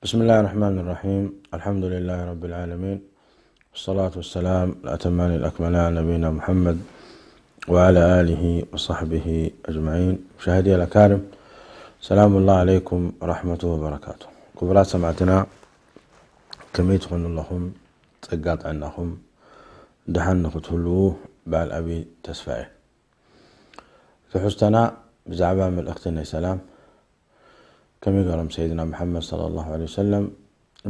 بسم الله الرحمن الرحيم. الحمد لله رب العالمين. والصلاة والسلام الأتمان الأكملان على نبينا محمد وعلى آله وصحبه أجمعين. مشاهدي الأكارم، سلام الله عليكم ورحمته وبركاته. ክቡራት ሰማዕትና፣ ከመይ ትኾኑ ኣለኹም? ጸጋ ጥዕናኹም፣ ደሓን ንኽትህልዉ በዓል ኣብይ ተስፋ እየ። ትሕዝቶና ብዛዕባ መልእኽቲ ናይ ሰላም፣ ከመይ ገይሮም ሰይድና መሓመድ ሰለላሁ ዐለይሂ ወሰለም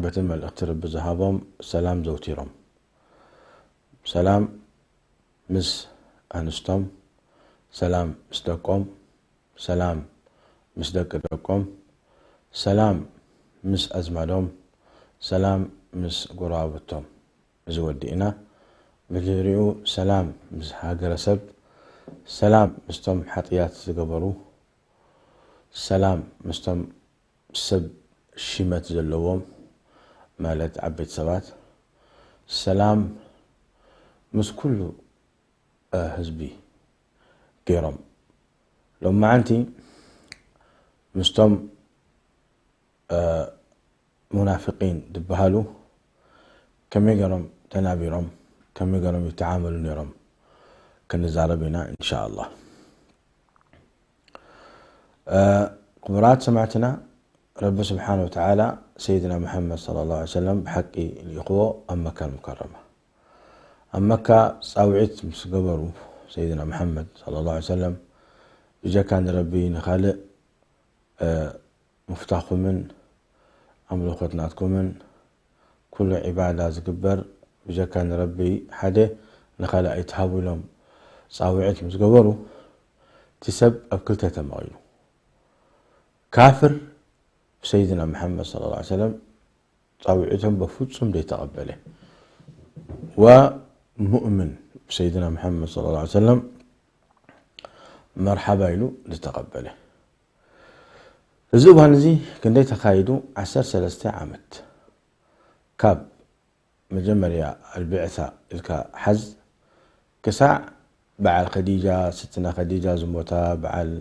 በቲ መልእኽቲ ረቢ ዝሃቦም ሰላም ዘውቲሮም። ሰላም ምስ ኣንስቶም፣ ሰላም ምስ ደቆም፣ ሰላም ምስ ደቂ ደቆም፣ ሰላም ምስ ኣዝማዶም፣ ሰላም ምስ ጎረባብቶም። እዚ ወዲእና ብድሕሪኡ ሰላም ምስ ሃገረሰብ፣ ሰላም ምስቶም ሓጥያት ዝገበሩ፣ ሰላም ምስቶም ሰብ ሽመት ዘለዎም ማለት ዓበይቲ ሰባት፣ ሰላም ምስ ኩሉ፣ እ፣ ህዝቢ ገይሮም። ሎማዓንቲ ምስቶም፣ እ፣ ሙናፊቂን ዝበሃሉ ከመይ ገይሮም ተናቢሮም፣ ከመይ ገይሮም ይተዓመሉ ነይሮም ክንዛረብ ኢና እንሻኣላህ። እ፣ ክቡራት ሰማዕትና፣ ረቢ ስብሓነ ወተዓላ ሰይድና መሓመድ ሰለላሁ ዐለይሂ ወሰለም ብሓቂ ልኢኽዎ ኣብ መካ ሙከረማ። ኣብ መካ ጻውዒት ምስ ገበሩ፣ ሰይድና መሓመድ ሰለላሁ ዐለይሂ ወሰለም፣ ብጀካ ንረቢ ንኻልእ፣ እ፣ ምፍታኹምን ኣምልኾት ናትኩምን ኩሉ ዒባዳ ዝግበር ብጀካ ንረቢ ሓደ ንኻልእ ኣይትሃቡ ኢሎም ጻውዒት ምስ ገበሩ፣ እቲ ሰብ ኣብ ክልተ ተመቒሉ። ካፍር ብሰይድና መሓመድ ሰለላሁ ዐለይሂ ወሰለም ጻውዒቶም በፍጹም ዘይተቐበለ፣ ወሙእምን ብሰይድና መሓመድ ሰለላሁ ዐለይሂ ወሰለም መርሓባ ኢሉ ዝተቐበለ። እዚ እዋን እዚ ክንደይ ተኻይዱ? ዓሰርተ ሰለስተ ዓመት። ካብ መጀመርያ ኣልቢዕሳ ኢልካ ሓዝ፣ ክሳዕ በዓል ኸዲጃ፣ ስትና ኸዲጃ ዝሞታ፣ በዓል፣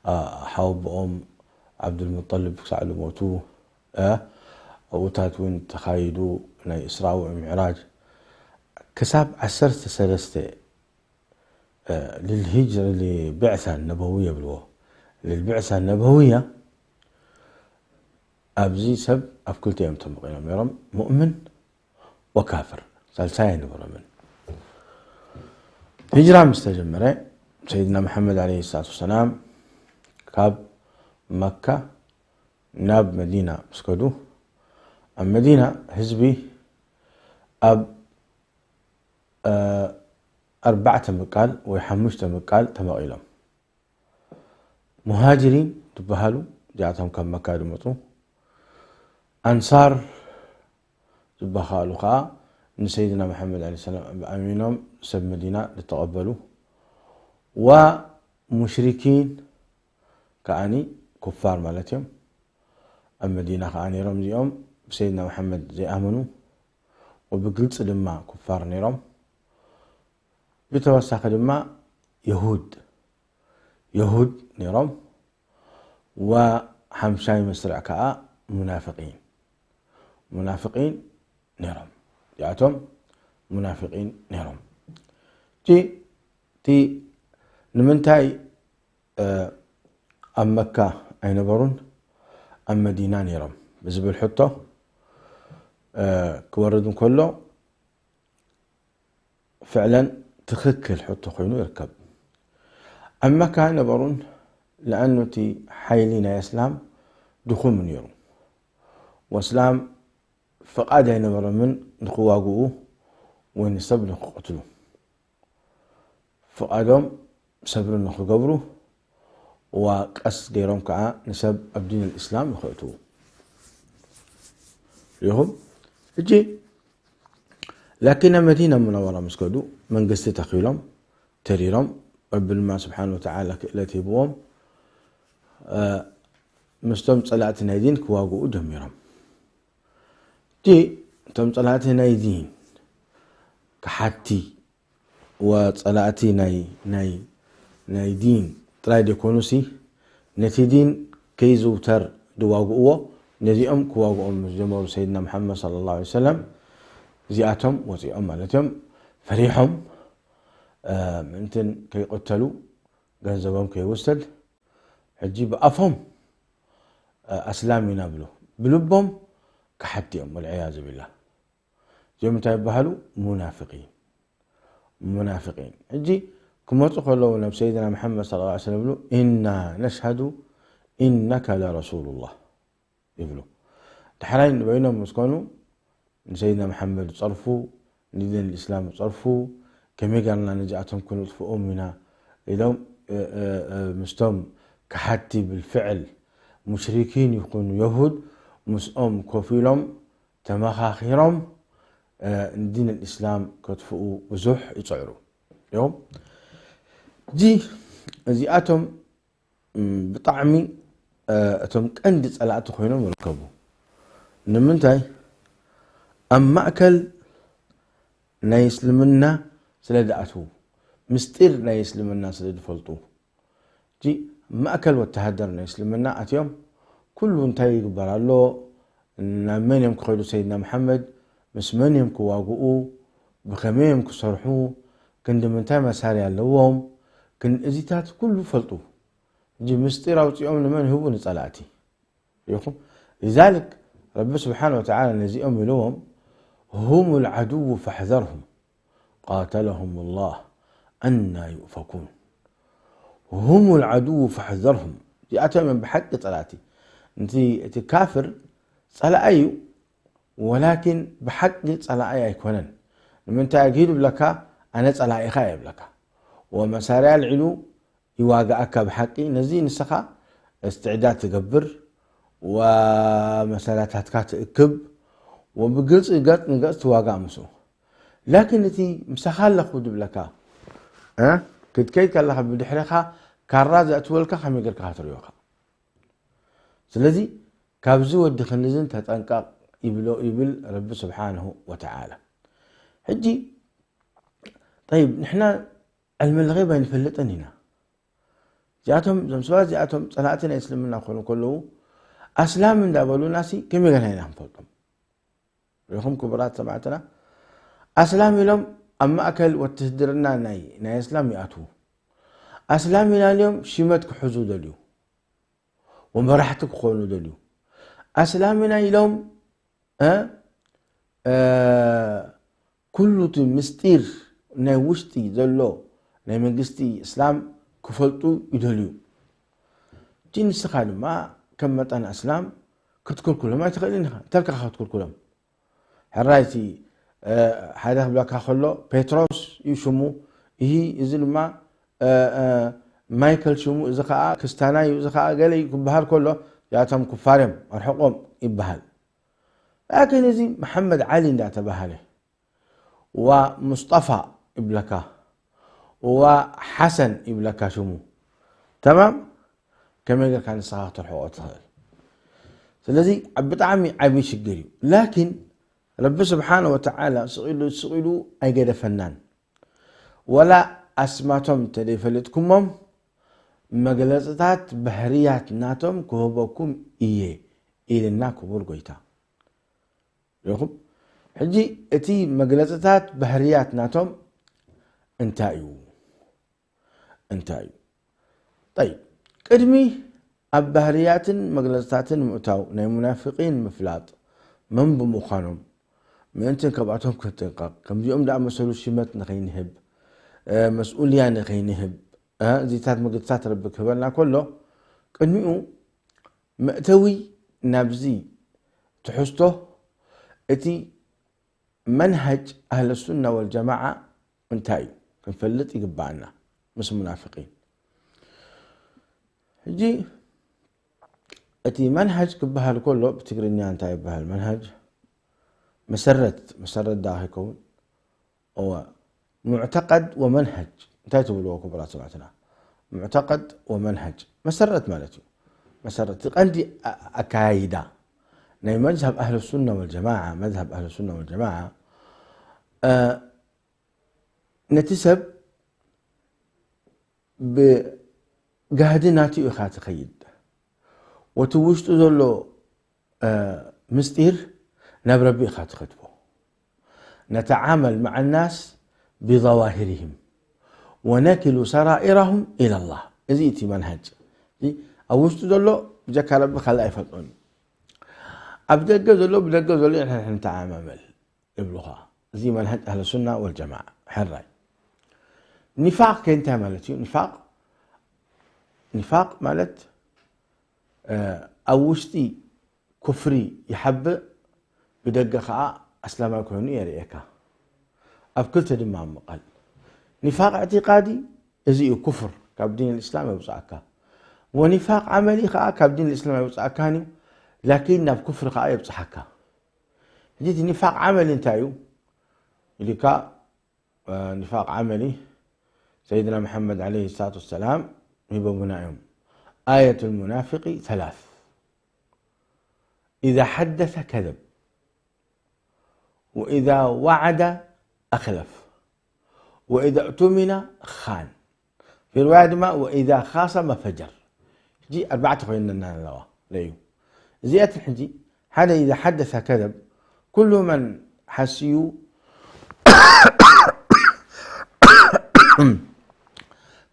ኣ፣ ሓወቦኦም ዓብዱልሙጠልብ ክሳዕ ዝሞቱ፣ እ፣ ኣብኡታት እውን ተኻይዱ፣ ናይ እስራእ ወሚዕራጅ። ክሳብ ዓሰርተ ሰለስተ፣ እ፣ ልልሂጅ-፣ ልልቢዕሳ ነበውያ ይብልዎ። ልልቢዕሳ ነበውያ ኣብዚ ሰብ ኣብ ክልተ እዮም ተመቒሎም ነይሮም፣ ሙእምን ወካፍር። ሳልሳይ ኣይነበሮምን። ሂጅራ ምስ ተጀመረ፣ ሰይድና መሓመድ ዓለይሂ ሰላቱ ወሰላም ካብ መካ ናብ መዲና ምስ ከዱ፣ ኣብ መዲና ህዝቢ ኣብ፣ እ፣ ኣርባዕተ ምቃል ወይ ሓሙሽተ ምቃል ተመቒሎም። ሙሃጅሪን ዝበሃሉ፣ እዚኣቶም ካብ መካ ዝመጹ፣ ኣንሳር ዝበሃሉ ከኣ ንሰይድና መሓመድ ዓለይሂ ሰላም ኣሚኖም ሰብ መዲና ዝተቐበሉ፣ ወሙሽሪኪን ከኣኒ ኩፋር ማለት እዮም። ኣብ መዲና ከኣ ነይሮም፣ እዚኦም ብሰይድና መሓመድ ዘይኣመኑ ወብግልጺ ድማ ኩፋር ነይሮም። ብተወሳኺ ድማ የሁድ፣ የሁድ ነይሮም። ወሓምሻይ መስርዕ ከኣ ሙናፍቂን፣ ሙናፍቂን ነይሮም። እዚኣቶም ሙናፍቂን ነይሮም። እቲ፣ እቲ ንምንታይ፣ እ፣ ኣብ መካ ኣይነበሩን ኣብ መዲና ነይሮም ብዝብል ሕቶ፣ እ፣ ክወርድ እንከሎ፣ ፍዕለን ትኽክል ሕቶ ኮይኑ ይርከብ። ኣብ መካ ኣይነበሩን፣ ለኣኑ እቲ ሓይሊ ናይ እስላም ድኹም ነይሩ። ወእስላም ፍቓድ ኣይነበሮምን ንኽዋግኡ ወይ ንሰብ ንኽቐትሉ። ፍቓዶም ሰብሪ ንኽገብሩ፣ ወቀስ ገይሮም ከኣ ንሰብ ኣብ ዲን እስላም ንኽእትዉ። ሪኢኹም? ሕጂ ላኪን ኣብ መዲና ሙነወራ ምስ ከዱ፣ መንግስቲ ተኺሎም፣ ተሪሮም፣ ረቢ ድማ ስብሓነ ወተዓላ ክእለት ሂብዎም፣ እ፣ ምስቶም ጸላእቲ ናይ ዲን ክዋግኡ ጀሚሮም። እቲ፣ እቶም ጸላእቲ ናይ ዲን፣ ከሓድቲ ወጸላእቲ ናይ፣ ናይ፣ ናይ ዲን ጥራይ ዘይኮኑሲ፣ ነቲ ዲን ከይዝውተር ዝዋግእዎ ነዚኦም ክዋግኦም ምስ ጀመሩ ሰይድና መሓመድ ሰለላሁ ዐለይሂ ወሰለም፣ እዚኣቶም ወፂኦም ማለት እዮም፣ ፈሪሖም፣ ምእንትን ከይቐተሉ፣ ገንዘቦም ከይወሰድ፣ ሕጂ ብኣፎም ኣስላም ኢና ብሉ፣ ብልቦም ከሓድቲ እዮም። ወልዕያዙ ቢላህ። እዚኦም እንታይ ይበሃሉ? ሙናፍቂን። ሙናፍቂን ሕጂ ክመፁ ከለዉ ናብ ሰይድና መሓመድ ሰለላሁ ዐለይሂ ወሰለም ይብሉ፣ ኢና ነሽሃዱ ኢነከ ለረሱሉላህ ይብሉ። ዳሕራይ ንበይኖም ምስ ኮኑ ንሰይድና መሓመድ ይፀርፉ፣ ንዲን ልእስላም ይፀርፉ፣ ከመይ ገርና ነዚኣቶም ክንጥፍኦም ኢና ኢሎም ምስቶም ከሓድቲ ብልፍዕል ሙሽሪኪን ይኹኑ የሁድ ምስኦም ኮፍ ኢሎም ተመኻኺሮም ንዲን ልእስላም ከጥፍኡ ብዙሕ ይፅዕሩ እዮም። እዚ እዚኣቶም ብጣዕሚ እቶም ቀንዲ ፀላእቲ ኮይኖም ይርከቡ። ንምንታይ? ኣብ ማእከል ናይ እስልምና ስለ ዝኣትዉ፣ ምስጢር ናይ እስልምና ስለ ዝፈልጡ፣ እቲ ማእከል ወተሃደር ናይ እስልምና ኣትዮም፣ ኩሉ እንታይ ይግበር ኣሎ፣ ናብ መን እዮም ክኸዱ፣ ሰይድና መሓመድ ምስ መን እዮም ክዋግኡ፣ ብኸመይ እዮም ክሰርሑ፣ ክንዲ ምንታይ መሳርያ ኣለዎም፣ ክን እዚታት ኩሉ ፈልጡ። ሕጂ ምስጢር ኣውፂኦም ንመን ይህቡ? ንፀላእቲ። ሪኢኹም? ሊዛሊክ ረቢ ስብሓን ወተዓላ ነዚኦም ኢልዎም፣ ሁም ልዓድው ፈሕዘርሁም ቃተለሁም ላህ ኣና ዩእፈኩን። ሁም ልዓድው ፈሕዘርሁም። እዚኣቶም እዮም ብሓቂ ፀላእቲ። እቲ ካፍር ፀላኣይ እዩ፣ ወላኪን ብሓቂ ፀላኣይ ኣይኮነን። ንምንታይ ኣግሂዱ ብለካ? ኣነ ፀላኢኻ እየ ብለካ። ወመሳርያ ኣልዒሉ ይዋግኣካ ብሓቂ። ነዚ ንስኻ እስትዕዳድ ትገብር፣ ወመሳርያታትካ ትእክብ፣ ወብግልፂ ገፅ ንገፅ ትዋጋእ ምስኡ። ላኪን እቲ ምሳኻ ኣለኹ ድብለካ፣ እ? ክትከይድ ከለኻ ብድሕሬኻ ካራ ዘእትወልካ ከመይ ጌርካ ክትሪኦ ኢኻ? ስለዚ ካብዚ ወዲ ክንዝን ተጠንቀቕ ይብሎ፣ ይብል ረቢ ስብሓንሁ ወተዓላ። ሕጂ፣ ጠይብ፣ ንሕና ዕልሚ ልገይብ ኣይንፈልጥን ኢና። እዚኣቶም፣ እዞም ሰባት እዚኣቶም ጸላእቲ ናይ እስልምና ክኾኑ ከለዉ፣ ኣስላም እንዳበሉናሲ ከመይ ገና ኢና ክንፈልጦም? ርኢኹም ክቡራት ሰማዕትና፣ ኣስላም ኢሎም ኣብ ማእከል ወትህድርና ናይ፣ ናይ ኣስላም ይኣትዉ። ኣስላም ኢና ኢሎም ሽመት ክሕዙ ደልዩ፣ ወመራሕቲ ክኾኑ ደልዩ። ኣስላም ኢና ኢሎም፣ እ፣ እ፣ ኩሉ እቲ ምስጢር ናይ ውሽጢ ዘሎ ናይ መንግስቲ እስላም ክፈልጡ ይደልዩ። እቲ ንስኻ ድማ ከም መጠን ኣስላም ክትክልክሎም ኣይትኽእልን ኢኻ። እንተልካ ክትክልክሎም። ሕራይ እቲ፣ እ፣ ሓደ ክብለካ ከሎ ጴጥሮስ እዩ ሽሙ፣ እሂ፣ እዚ ድማ፣ እ፣ እ፣ ማይከል ሽሙ፣ እዚ ኸዓ ክስታናይ እዩ፣ እዚ ኸዓ ገለ እዩ ክበሃል ከሎ፣ ያቶም ኩፋር እዮም፣ ኣርሕቆም ይበሃል። ላኪን እዚ መሓመድ ዓሊ እንዳተባሃለ፣ ዋ ሙስጠፋ ይብለካ፣ ዋ ሓሰን ይብለካ ሽሙ። ተማም? ከመይ ጌርካ ንስኻ ክትርሕቆ ትኽእል? ስለዚ ኣብ ብጣዕሚ ዓብዪ ሽግር እዩ። ላኪን ረቢ ስብሓነ ወተዓላ ስቕ ኢሉ፣ ስቕ ኢሉ ኣይገደፈናን። ወላ ኣስማቶም እንተደይፈለጥኩሞም፣ መግለጽታት ባህርያት ናቶም ክህበኩም እየ ኢልና ክቡር ጎይታ። ሪኢኹም? ሕጂ እቲ መግለጽታት ባህርያት ናቶም እንታይ እዩ? እንታይ እዩ? ጠይብ፣ ቅድሚ ኣብ ባህርያትን መግለጽታትን ምእታው ናይ ሙናፍቂን ምፍላጥ መን ብምዃኖም ምእንትን ካብኣቶም ክንጥንቀቕ፣ ከምዚኦም ዝኣመሰሉ ሽመት ንኸይንህብ፣ እ፣ መስኡልያ ንኸይንህብ፣ እ፣ እዚታት መግለጽታት ረቢ ክህበና ከሎ፣ ቅድሚኡ መእተዊ ናብዚ ትሕዝቶ፣ እቲ መንሃጅ ኣህለ ሱና ወልጀማዓ እንታይ እዩ? ክንፈልጥ ይግባኣና ምስ ሙናፍቂን። ሕጂ እቲ መንሃጅ ክበሃል ከሎ ብትግርኛ እንታይ ይበሃል? መንሃጅ መሰረት፣ መሰረት ደኣ ከይከውን? እወ፣ ሙዕተቀድ ወመንሃጅ እንታይ ትብልዎ ክቡራት ሰማዕትና? ሙዕተቀድ ወመንሃጅ መሰረት ማለት እዩ። መሰረት፣ እቲ ቀንዲ ኣ-፣ ኣካያይዳ ናይ መዝሃብ ኣህለ ሱና ወልጀማዓ፣ መዝሃብ ኣህለ ሱና ወልጀማዓ፣ እ፣ ነቲ ሰብ ብጋህዲ ናቱ ኢኻ ትኸይድ። ወቲ ውሽጡ ዘሎ ምስጢር ናብ ረቢ ኢኻ ትኸትቦ። ነተዓመል መዓ ናስ ብዘዋሂርህም ወነኪሉ ሰራኢራሁም ኢለላህ። እዚ እቲ መንሃጅ። ኣብ ውሽጡ ዘሎ ብጀካ ረቢ ካልእ ኣይፈልጦን። ኣብ ደገ ዘሎ ብደገ ዘሎ ንሕና ንተዓማመል ይብሉኻ። እዚ መንሃጅ ኣህለ ሱና ወልጀማዓ። ሕራይ። ኒፋቅ ከ እንታይ ማለት እዩ? ኒፋቅ ኒፋቅ ማለት ኣብ ውሽጢ ኩፍሪ ይሓብእ፣ ብደገ ኸዓ ኣስላማይ ኮይኑ የርእየካ። ኣብ ክልተ ድማ ምቐል። ኒፋቅ እዕቲቃዲ እዚ እዩ፣ ኩፍር ካብ ዲን ልእስላም የውፅኣካ። ወኒፋቅ ዓመሊ ኸዓ ካብ ዲን ልእስላም የውፅኣካን እዩ፣ ላኪን ናብ ኩፍሪ ኸዓ የብፅሓካ። ሕጂ እቲ ኒፋቅ ዓመሊ እንታይ እዩ ኢልካ፣ ኒፋቅ ዓመሊ ሰይድና መሓመድ ዓለይሂ ሰላቱ ወሰላም ሂቦምና እዮም። ኣየቱል ሙናፊቂ ሰላስ፣ ኢዛ ሓደሰ ከዘብ፣ ወኢዛ ዋዓደ ኣኽለፍ፣ ወኢዛ እቱሚነ ኻን። ፊ ርዋያ ድማ ወኢዛ ኻሰመ ፈጀር። ሕጂ ኣርባዕተ ኮይነና ኣለዋ። ረዩ እዚኣትን ሕጂ ሓደ ኢዛ ሓደሰ ከዘብ፣ ኩሉ መን ሓስዩ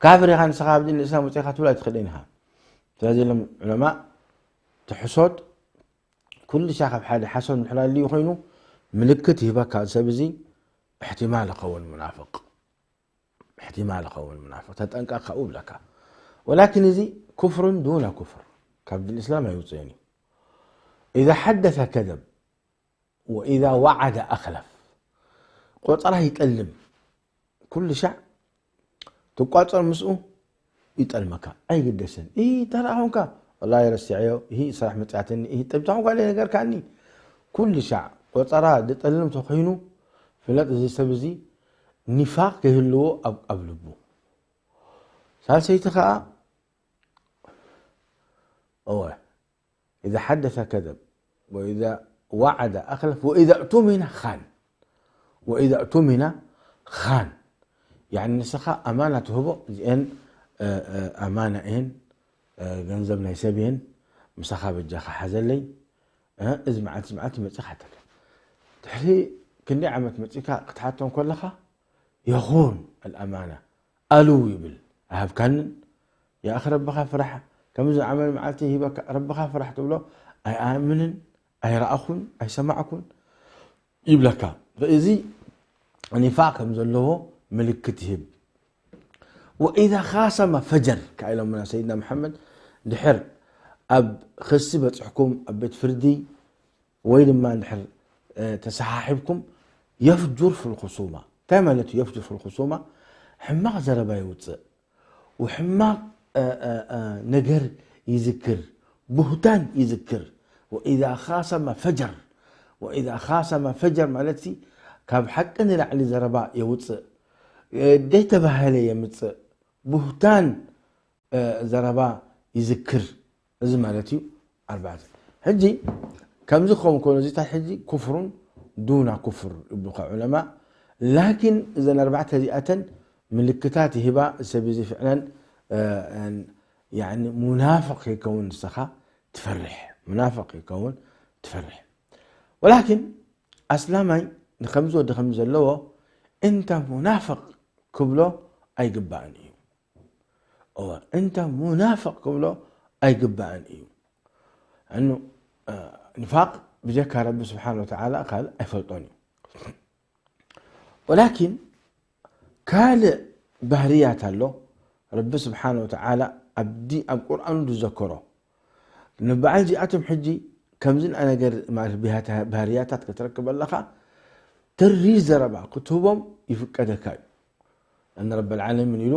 ካፍር ኢኻ ንስኻ ኣብ ዲን እስላም ውፅኢኻ ትብሎ ኣይትኽእልን ኢኻ። ስለዚ ኢሎም ዑለማ ትሕሶት ኩሉ ሻ ካብ ሓደ ሓሶት ምሕላልዩ ኮይኑ ምልክት ይህበካ። ሰብ እዚ እሕትማል ይኸውን ሙናፍቅ። እሕትማል ይኸውን ሙናፍቅ። ተጠንቀቕ ካብኡ ይብለካ። ወላኪን እዚ ኩፍርን ዱነ ኩፍር። ካብ ዲን እስላም ኣይውፅእን እዩ። ኢዛ ሓደሰ ከዘብ ወኢዛ ዋዓደ ኣኽለፍ። ቆፀራ ይጠልም። ኩሉ ሻዕ ትቋፀር ምስኡ ይጠልመካ። ኣይግደስን። ኢ ተራ ኾንካ፣ ወላሂ ረሲዐዮ፣ ኢ ስራሕ መፅኣትኒ፣ ኢ ጠብታ ኾንካ ለይ ነገር ካኒ። ኩሉ ሻዕ ቆፀራ ዝጠልም ተኾይኑ፣ ፍለጥ እዚ ሰብ እዚ ኒፋቅ ከይህልዎ ኣብ፣ ኣብ ልቡ። ሳልሰይቲ ኸዓ፣ እወ፣ ኢዛ ሓደሰ ከዘብ፣ ወኢዛ ዋዓደ ኣኽለፍ፣ ወኢዛ እቱሚነ ኻን። ወኢዛ እቱሚነ ኻን። ያኒ ንስኻ ኣማና ትህቦ፣ እዚኤን፣ እ፣ እ፣ ኣማና እየን፣ እ፣ ገንዘብ ናይ ሰብ እየን፣ ምሳኻ በጃኻ ሓዘለይ፣ እ፣ እዚ መዓልቲ፣ እዚ መዓልቲ መጺኻ ተከ-፣ ድሕሪ ክንደይ ዓመት መጺካ ክትሓቶም ከለኻ፣ የኹን ኣልኣማና፣ ኣሉ ይብል፣ ኣይሃብካንን፣ ያእኺ ረብኻ ፍራሕ፣ ከምዚ ዝዓመል መዓልቲ ሂበካ፣ ረብኻ ፍራሕ ትብሎ፣ ኣይኣምንን፣ ኣይረኣኹን፣ ኣይሰማዕኩን ይብለካ። እዚ ኒፋቅ ከም ዘለዎ ምልክት ይህብ። ወኢዛ ኻሰመ ፈጀር፣ ከኣ ኢሎምና ሰይድና መሓመድ፣ ድሕር ኣብ ክሲ በጽሕኩም፣ ኣብ ቤት ፍርዲ፣ ወይ ድማ እንድሕር፣ እ፣ ተሰሓሒብኩም፣ የፍጁር ፊል ኹሱማ። እንታይ ማለት እዩ የፍጁር ፊል ኹሱማ? ሕማቕ ዘረባ ይውፅእ፣ ወሕማቕ፣ እ፣ እ፣ እ፣ ነገር ይዝክር፣ ቡህታን ይዝክር። ወኢዛ ኻሰመ ፈጀር፣ ወኢዛ ኻሰመ ፈጀር ማለት ሲ፣ ካብ ሓቂ ንላዕሊ ዘረባ የውፅእ፣ እ፣ ደይተባህለ የምፅእ፣ ቡህታን እ፣ ዘረባ ይዝክር። እዚ ማለት እዩ ኣርባዕተ። ሕጂ ከምዚ ክኸውን ከሎ እዚታት ሕጂ ኩፍሩን ዱና ኩፍር ይብሉኻ ዑለማ። ላኪን እዘን ኣርባዕተ እዚኣተን ምልክታት ይህባ፣ ሰብ እዚ ፍዕለን፣ እ፣ እን-፣ ያኒ ሙናፍቕ ከይከውን ንስኻ ትፈርሕ። ሙናፍቕ ከይከውን ትፈርሕ። ወላኪን ኣስላማይ ንከምዚ ወዲ ከምዚ ዘለዎ እንተ ሙናፍቕ ክብሎ ኣይግባእን እዩ። እወ፣ እንተ ሙናፍቕ ክብሎ ኣይግባእን እዩ። እኑ፣ እ፣ ንፋቅ ብጀካ ረቢ ስብሓን ወተዓላ ካልእ ኣይፈልጦን እዩ። ወላኪን ካልእ ባህርያት ኣሎ፣ ረቢ ስብሓን ወተዓላ ኣብ ዲ-፣ ኣብ ቁርኣኑ ዝዘከሮ። ንበዓል እዚኣቶም ሕጂ ከምዚ ንኣ ነገር ማለት ብሃታ-፣ ባህርያታት ክትረክብ ኣለኻ፣ ተሪ ዘረባ ክትህቦም ይፍቀደካ እዩ። እነ ረቢ ልዓለሚን ኢሉ፣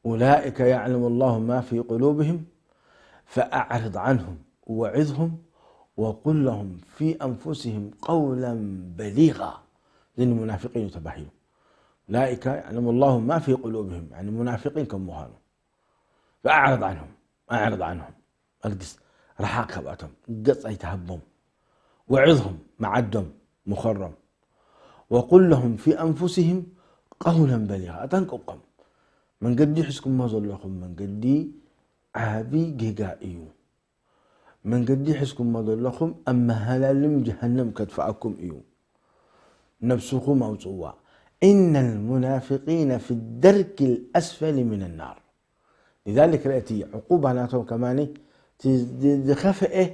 أولئك يعلم الله ما في قلوبهم فأعرض عنهم وعظهم وقل لهم في أنفسهم قولا بليغا። እዚ ንሙናፊቂን እዩ ተባሂሉ። أولئك يعلم الله ما في قلوبهم، يعني ሙናፊቂን ከም ምዃኑ። فأعرض عنهم، أعرض عنهم። ኣልግስ፣ ረሓቕ ካብኣቶም፣ ገጽ ኣይትሃቦም። وعظهم፣ መዓዶም፣ ምኸሮም። وقل لهم في أنفسهم قولا بليغا። ኣጠንቅቆም። መንገዲ ሒዝኩሞ ዘለኹም መንገዲ ዓቢ ጌጋ እዩ። መንገዲ ሒዝኩሞ ዘለኹም ኣብ መሃላልም ጀሃነም ከድፍኣኩም እዩ። ነብስኹም ኣውጽእዋ። إن المنافقين في الدرك الأسفل من النار. لذلك رأيتي عقوبة ناتهم كمان ت-، د-، دخفئة،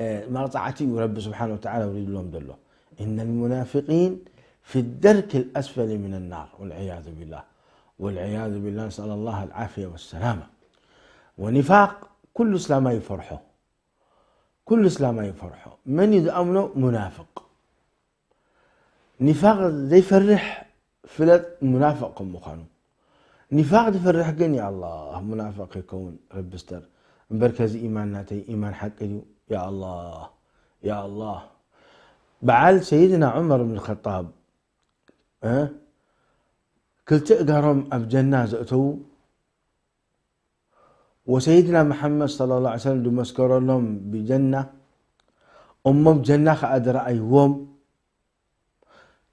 آه، مقطعتي ورب سبحانه وتعالى يريد لهم دلو. إن المنافقين في الدرك الأسفل من النار، والعياذ بالله. والعياذ بالله، نسأل الله العافية والسلامة. ونفاق كل إسلام يفرحه. كل إسلام يفرحه. من يزأمنه منافق. ኒፋቕ ዘይፈርሕ ፍለጥ ሙናፍቕ ከም ምዃኑ። ኒፋቕ ዝፈርሕ ግን፣ ያ ኣላህ፣ ሙናፍቕ ከይከውን ረቢ ስተር። እምበር ከዚ ኢማን ናተይ ኢማን ሓቂ ድዩ? ያ ኣላህ፣ ያ ኣላህ። በዓል ሰይድና ዑመር ብን ኸጣብ፣ እ፣ ክልተ እጋሮም ኣብ ጀና ዘእተዉ ወሰይድና መሓመድ ሰለላሁ ዐለይሂ ወሰለም ዝመስከረሎም ብጀና፣ እሞ ብ ጀና ኸኣ ዝረኣይዎም፣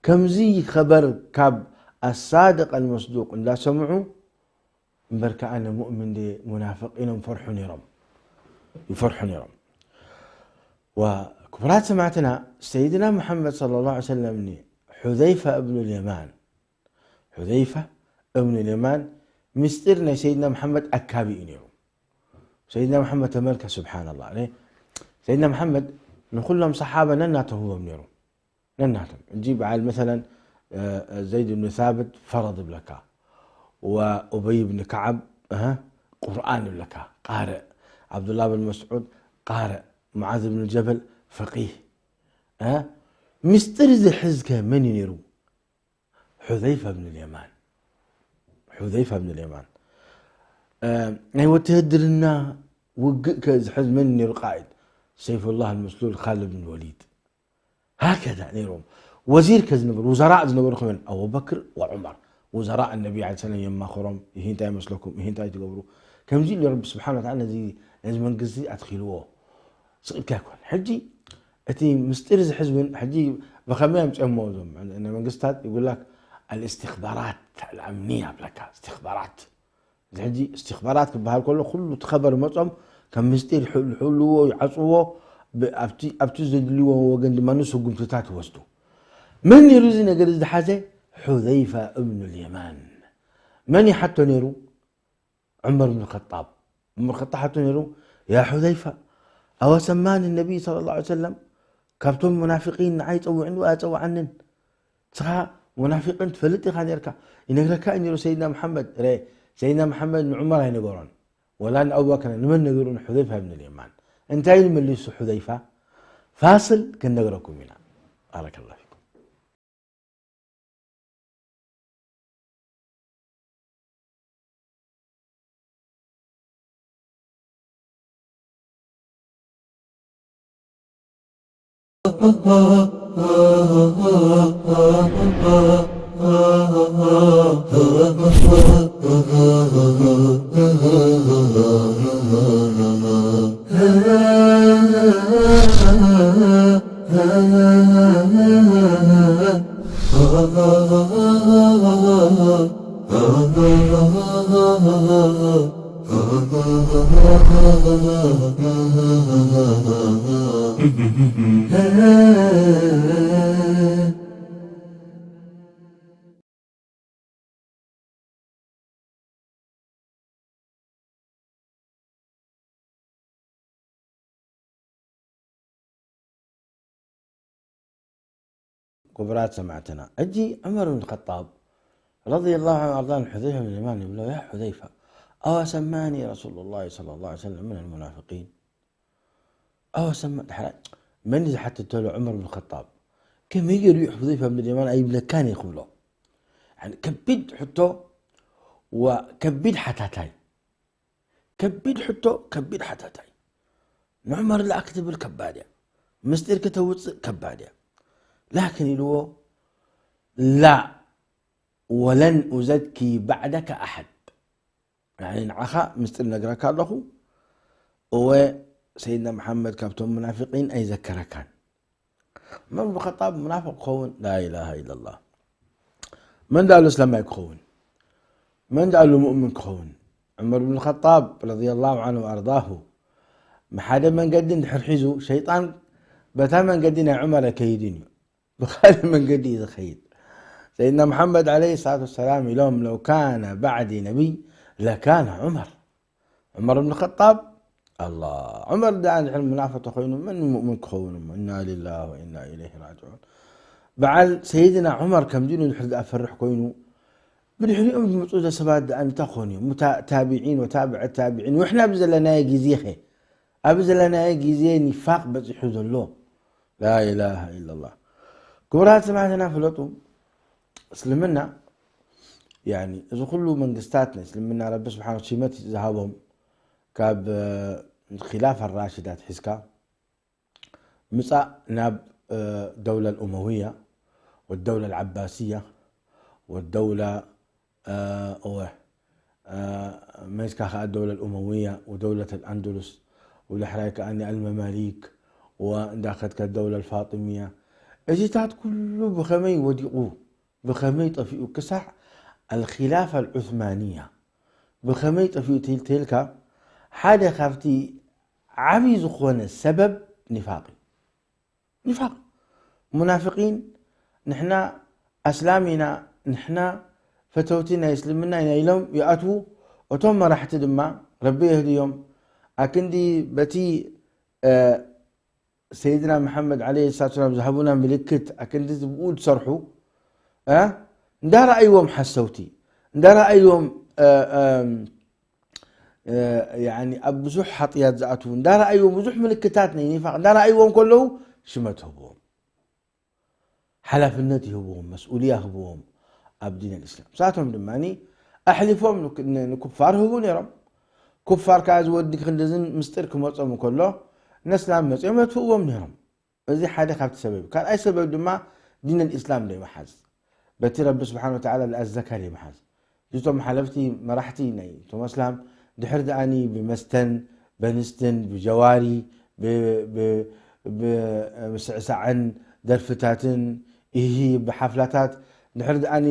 ከምዚ ኸበር ካብ ኣሳድቅ ኣልመስዱቅ እንዳሰምዑ፣ እምበር ከኣ ንሙእምን ድየ ሙናፍቅ ኢሎም ፈርሑ ነይሮም፣ ይፈርሑ ነይሮም። ወክቡራት ሰማዕትና፣ ሰይድና መሓመድ ሰለላሁ ዐለይሂ ወሰለም ንሑዘይፋ እብኑ ልየማን፣ ሑዘይፋ እብኑ ልየማን ምስጢር ናይ ሰይድና መሓመድ ኣካቢ እዩ ነይሩ። ሰይድና መሓመድ ተመልከት፣ ስብሓንላህ። ሰይድና መሓመድ ንኹሎም ሰሓባ ነናቶም ህቦም ነይሩ። ነናቶም። ሕጂ በዓል መሰለን፣ እ፣ ዘይድ ብን ሳብት ፈረድ ይብለካ፣ ወኡበይ ብን ከዓብ፣ እህ፣ ቁርኣን ይብለካ፣ ቃርእ፣ ዓብዱላህ ብን መስዑድ ቃርእ፣ ሙዓዝ ብን ጀበል ፈቂህ። እ፣ ምስጢር ዝሕዝ ከ መን እዩ ነይሩ? ሑዘይፋ ብን ልየማን። ሑዘይፋ ብን ልየማን። እ፣ ናይ ወተሃደርና ውግእ ከ ዝሕዝ መን እዩ ነይሩ ቃኢድ? ሰይፉላህ ኣልመስሉል ኻልድ ብን ወሊድ። ሃከዛ ነይሮም። ወዚር ከ ዝነበሩ፣ ውዘራእ ዝነበሩ ከመን? ኣቡበክር ወዑመር። ውዘራእ ነቢ ዓለይሂ ሰላም የማኽሮም፣ ይህ እንታይ ይመስለኩም? ይህ እንታይ ትገብሩ? ከምዚ ኢሉ ረቢ ስብሓን ወተዓላ ነዚ፣ ነዚ መንግስቲ ኣትኺልዎ። ስቕ ኢልካ ኣይኮን። ሕጂ እቲ ምስጢር ዝሕዝ እውን፣ ሕጂ ብኸመይ ኣምፅኦሞ እዞም ን-፣ ንመንግስታት ይብላክ ኣልእስትኽባራት ኣልኣምንያ ብለካ፣ እስትኽባራት። እዚ ሕጂ እስትኽባራት ክበሃል ከሎ፣ ኩሉ እቲ ኸበር መጾም ከም ምስጢር ይሕል-፣ ይሕልዎ፣ ይዓጽዎ፣ ብ-፣ ኣብቲ፣ ኣብቲ ዘድልዎ ወገን ድማ ንስጉምትታት ይወስዱ። መን ነይሩ እዚ ነገር እዚ ዝሓዘ? ሑዘይፋ እብኑ ልየማን። መን ይሓቶ ነይሩ? ዑመር ብን ኸጣብ። ዑመር ኸጣብ ሓቶ ነይሩ፣ "ያ ሑዘይፋ፣ ኣወ ሰማኒ ነቢይ ሰለላሁ ዐለይሂ ወሰለም ካብቶም ሙናፊቂን ንዓይ ጸዊዕኒ ወይ ኣጸውዓንን?" ንስኻ ሙናፊቅን ትፈልጥ ኢኻ ነርካ። ይነግረካ እዩ ነይሩ ሰይድና መሓመድ። ረ፣ ሰይድና መሓመድ ንዑመር ኣይነገሮን፣ ወላ ንኣቡበክር፣ ንመን ነጊሩ? ንሑዘይፋ ብን ልየማን። እንታይ ኢሉ መሊሱ ሑዘይፋ? ፋስል ክንነግረኩም ኢና። ባረከላሁ ፊኩም። ክቡራት ሰማዕትና፣ ሕጂ ዑመር ብን ኸጣብ ረዲየላሁ ዐንሁ ኣርዳ ንሑዘይፈ ብን የማን ይብሎ፣ "ያ ሑዘይፋ፣ ኣዋ ሰማኒ ረሱሉላሂ ሰለላሁ ዐለይሂ ወሰለም ሚነል ሙናፊቂን?" ኣዋ ሰማ-፣ ድሕራይ መን እዩ ዝሓትት ተሎ? ዑመር ብን ኸጣብ። ከመይ ገይሩ እዩ ሑዘይፈ ብን የማን ኣይብለካን እየ ክብሎ? ያኒ ከቢድ ሕቶ ወከቢድ ሓታታይ። ከቢድ ሕቶ፣ ከቢድ ሓታታይ። ንዑመር ላእ ክትብል ከባድ እያ። ምስጢር ክተውፅእ ከባድ እያ። ላኪን ኢልዎ፣ "ላ ወለን ኡዘኪ ባዕደከ ኣሐድ." ያኒ ንዓኻ ምስጢር ነግረካ ኣለኹ። እወ፣ ሰይድና መሓመድ ካብቶም ሙናፊቂን ኣይዘከረካን። ዑመር ብን ኸጣብ ሙናፍቕ ክኸውን? ላኢላሃ ኢለላህ። መን ደኣሉ እስላማይ ክኸውን? መን ደኣሉ ሙእምን ክኸውን? ዑመር ብን ኸጣብ ረዲየላሁ ዐንሁ ወኣርዳሁ ብሓደ መንገዲ እንድሕር ሒዙ፣ ሸይጣን በታ መንገዲ ናይ ዑመር ኣይከይድን እዩ። ብኻልእ መንገዲ እዩ ዝኸይድ። ሰይድና መሓመድ ዓለይሂ ሰላቱ ወሰላም ኢሎም፣ "ለው ካነ ባዕዲ ነቢይ ለካነ ዑመር።" ዑመር ብን ኸጣብ፣ ኣላ፣ ዑመር ደኣ እንድሕር ሙናፍቕ ተኾይኑ፣ መን ሙእምን ክኸውን እሞ? ኢና ሊላህ ወኢና ኢለይሂ ራጅዑን። በዓል ሰይድና ዑመር ከምዚ ኢሉ እንድሕር ደኣ ፈርሕ ኮይኑ፣ ብድሕሪኦም ዝመጹ ሰባት ደኣ እንታይ ክኾኑ እዮም? ሙታ-፣ ታቢዒን ወታብዐ ታቢዒን፣ ወሕና ብዘለናዮ ግዜ ኸ? ኣብ ዘለናዮ ግዜ ኒፋቅ በጺሑ ዘሎ። ላኢላሃ ኢላላህ። ክቡራት ሰማዕትና ፍለጡ፣ እስልምና፣ ያኒ፣ እዚ ኩሉ መንግስታት ናይ እስልምና ረቢ ስብሓን ሽመት ዝሃቦም፣ ካብ፣ እ፣ ኺላፋ ራሽዳት ሒዝካ ምጻእ ናብ፣ እ፣ ደውላ الأموية والدولة العباسية والدولة، እ፣ እወ፣ እ፣ መይዝካ ከኣ الدولة الأموية ودولة الأندلس ودحراይ ከኣ المماليك ወእንዳኸድካ الدولة الفاطمية። እዚታት ኩሉ ብኸመይ ወዲቑ፣ ብኸመይ ጠፊኡ ክሳዕ الخلافة العثمانية ብኸመይ ጠፊኡ ተል-፣ ተልካ ሓደ ካብቲ ዓቢ ዝኾነ ሰበብ ኒፋቅ እዩ። ኒፋቅ። ሙናፍቂን፣ ንሕና ኣስላም ኢና፣ ንሕና ፈተውቲ ናይ እስልምና ኢና ኢሎም ይኣትዉ። እቶም መራሕቲ ድማ ረቢ የህድዮም። ኣክንዲ በቲ፣ እ፣ ሰይድና መሓመድ ዓለይሂ ሰላቱ ወሰላም ዝሃቡና ምልክት ኣክንዲ ብኡ ዝሰርሑ፣ እ፣ እንዳረኣይዎም ሓሰውቲ፣ እንዳረኣይዎም፣ እ፣ እም፣ እ፣ ያኒ ኣብ ብዙሕ ሓጥያት ዝኣትዉ፣ እንዳረኣይዎም ብዙሕ ምልክታት ናይ ኒፋቅ እንዳረኣይዎም ከለዉ ሽመት ህብዎም። ሓላፍነት ይህብዎም፣ መስኡልያ ህብዎም ኣብ ዲን ኣልእስላም። ንሳቶም ድማ ኣሕሊፎም ንክ-፣ ን-፣ ንኩፋር ህቡ ነይሮም። ኩፋር ከኣ እዚ ወዲ ክንድዝን ምስጢር ክመጾም እንከሎ፣ ነስላም መጺኦም የጥፍእዎም ነይሮም። እዚ ሓደ ካብቲ ሰበብ እዩ። ካልኣይ ሰበብ ድማ ዲን ኣልእስላም ደይምሓዝ። በቲ ረቢ ስብሓን ወተዓላ ዝኣዘካ ደይምሓዝ። እቶም ሓለፍቲ መራሕቲ ናይ እቶም ኣስላም ድሕር ደኣኒ ብመስተን፣ በንስትን፣ ብጀዋሪ፣ ብ-፣ ብ-፣ ብምስዕሳዕን ደርፍታትን፣ ኢሂ፣ ብሓፍላታት ድሕር ደኣኒ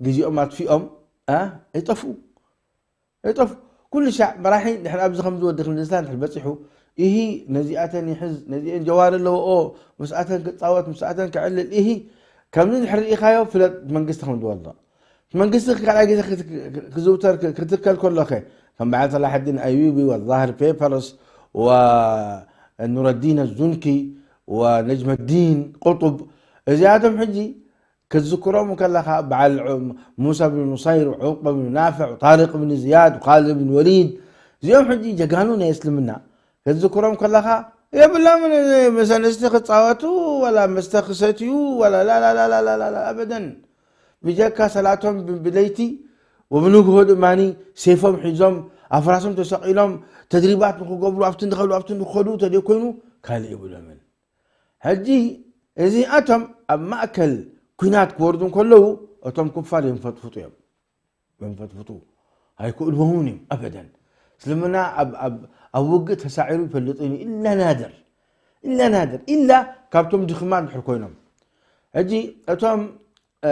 ግዜኦም ኣጥፊኦም፣ እ፣ ይጠፍኡ። ይጠፍኡ። ኩሉ ሻዕ መራሒ ድሕር ኣብዚ ከምዚ ወዲ ክንድዝታ ድሕር በጺሑ፣ ኢሂ፣ ነዚኣተን ይሕዝ፣ ነዚአን ጀዋሪ ኣለዎኦ፣ ምስኣተን ክጻወት፣ ምስኣተን ክዕልል፣ ኢሂ፣ ከምዚ ድሕር ርኢኻዮ፣ ፍለጥ መንግስቲ ከም ዝወድቕ። መንግስቲ ካልኣይ ግዜ ክት-፣ ክዝውተር ክ-፣ ክትከል ከሎኸ፣ ከም በዓል ሰላሐዲን ኣዩቢ ወዛህር ፔፐርስ ወኑረዲን ኣዙንኪ ወነጅመዲን ቁጡብ፣ እዚኣቶም ሕጂ ክትዝክሮም ከለኻ፣ በዓል ዑ-፣ ሙሳ ብን ኑሰይር፣ ዑቅበ ብን ናፍዕ፣ ጣሪቅ ብን ዝያድ፣ ካልድ ብን ወሊድ፣ እዚኦም ሕጂ ጀጋኑ ናይ እስልምና ክትዝክሮም ከለኻ፣ የብሎምን ምስ ኣንስቲ ክጻወቱ፣ ወላ መስተ ክሰትዩ፣ ወላ ላላላላላላ፣ ኣበደን። ብጀካ ሰላቶም ብ-፣ ብለይቲ ወብንግሆ ድማ ሴፎም ሒዞም፣ ኣፍራሶም ተሰቒሎም፣ ተድሪባት ንኽገብሩ፣ ኣብቲ ንኸዱ፣ ኣብቲ ንኸዱ ተደይኮይኑ፣ ካልእ የብሎምን። ሕጂ እዚኣቶም ኣብ ማእከል ኲናት ክወርዱ እንከለዉ፣ እቶም ኩፋር የንፈጥፍጡ እዮም። የንፈጥፍጡ። ኣይክእልዎምን እዮም፣ ኣበደን። እስልምና ኣብ፣ ኣብ፣ ኣብ ውግእ ተሳዒሩ ይፈልጥን እዩ፣ ኢላ ናድር። ኢላ ናድር። ኢላ ካብቶም ድኽማት እንድሕር ኮይኖም። ሕጂ እቶም፣ እ፣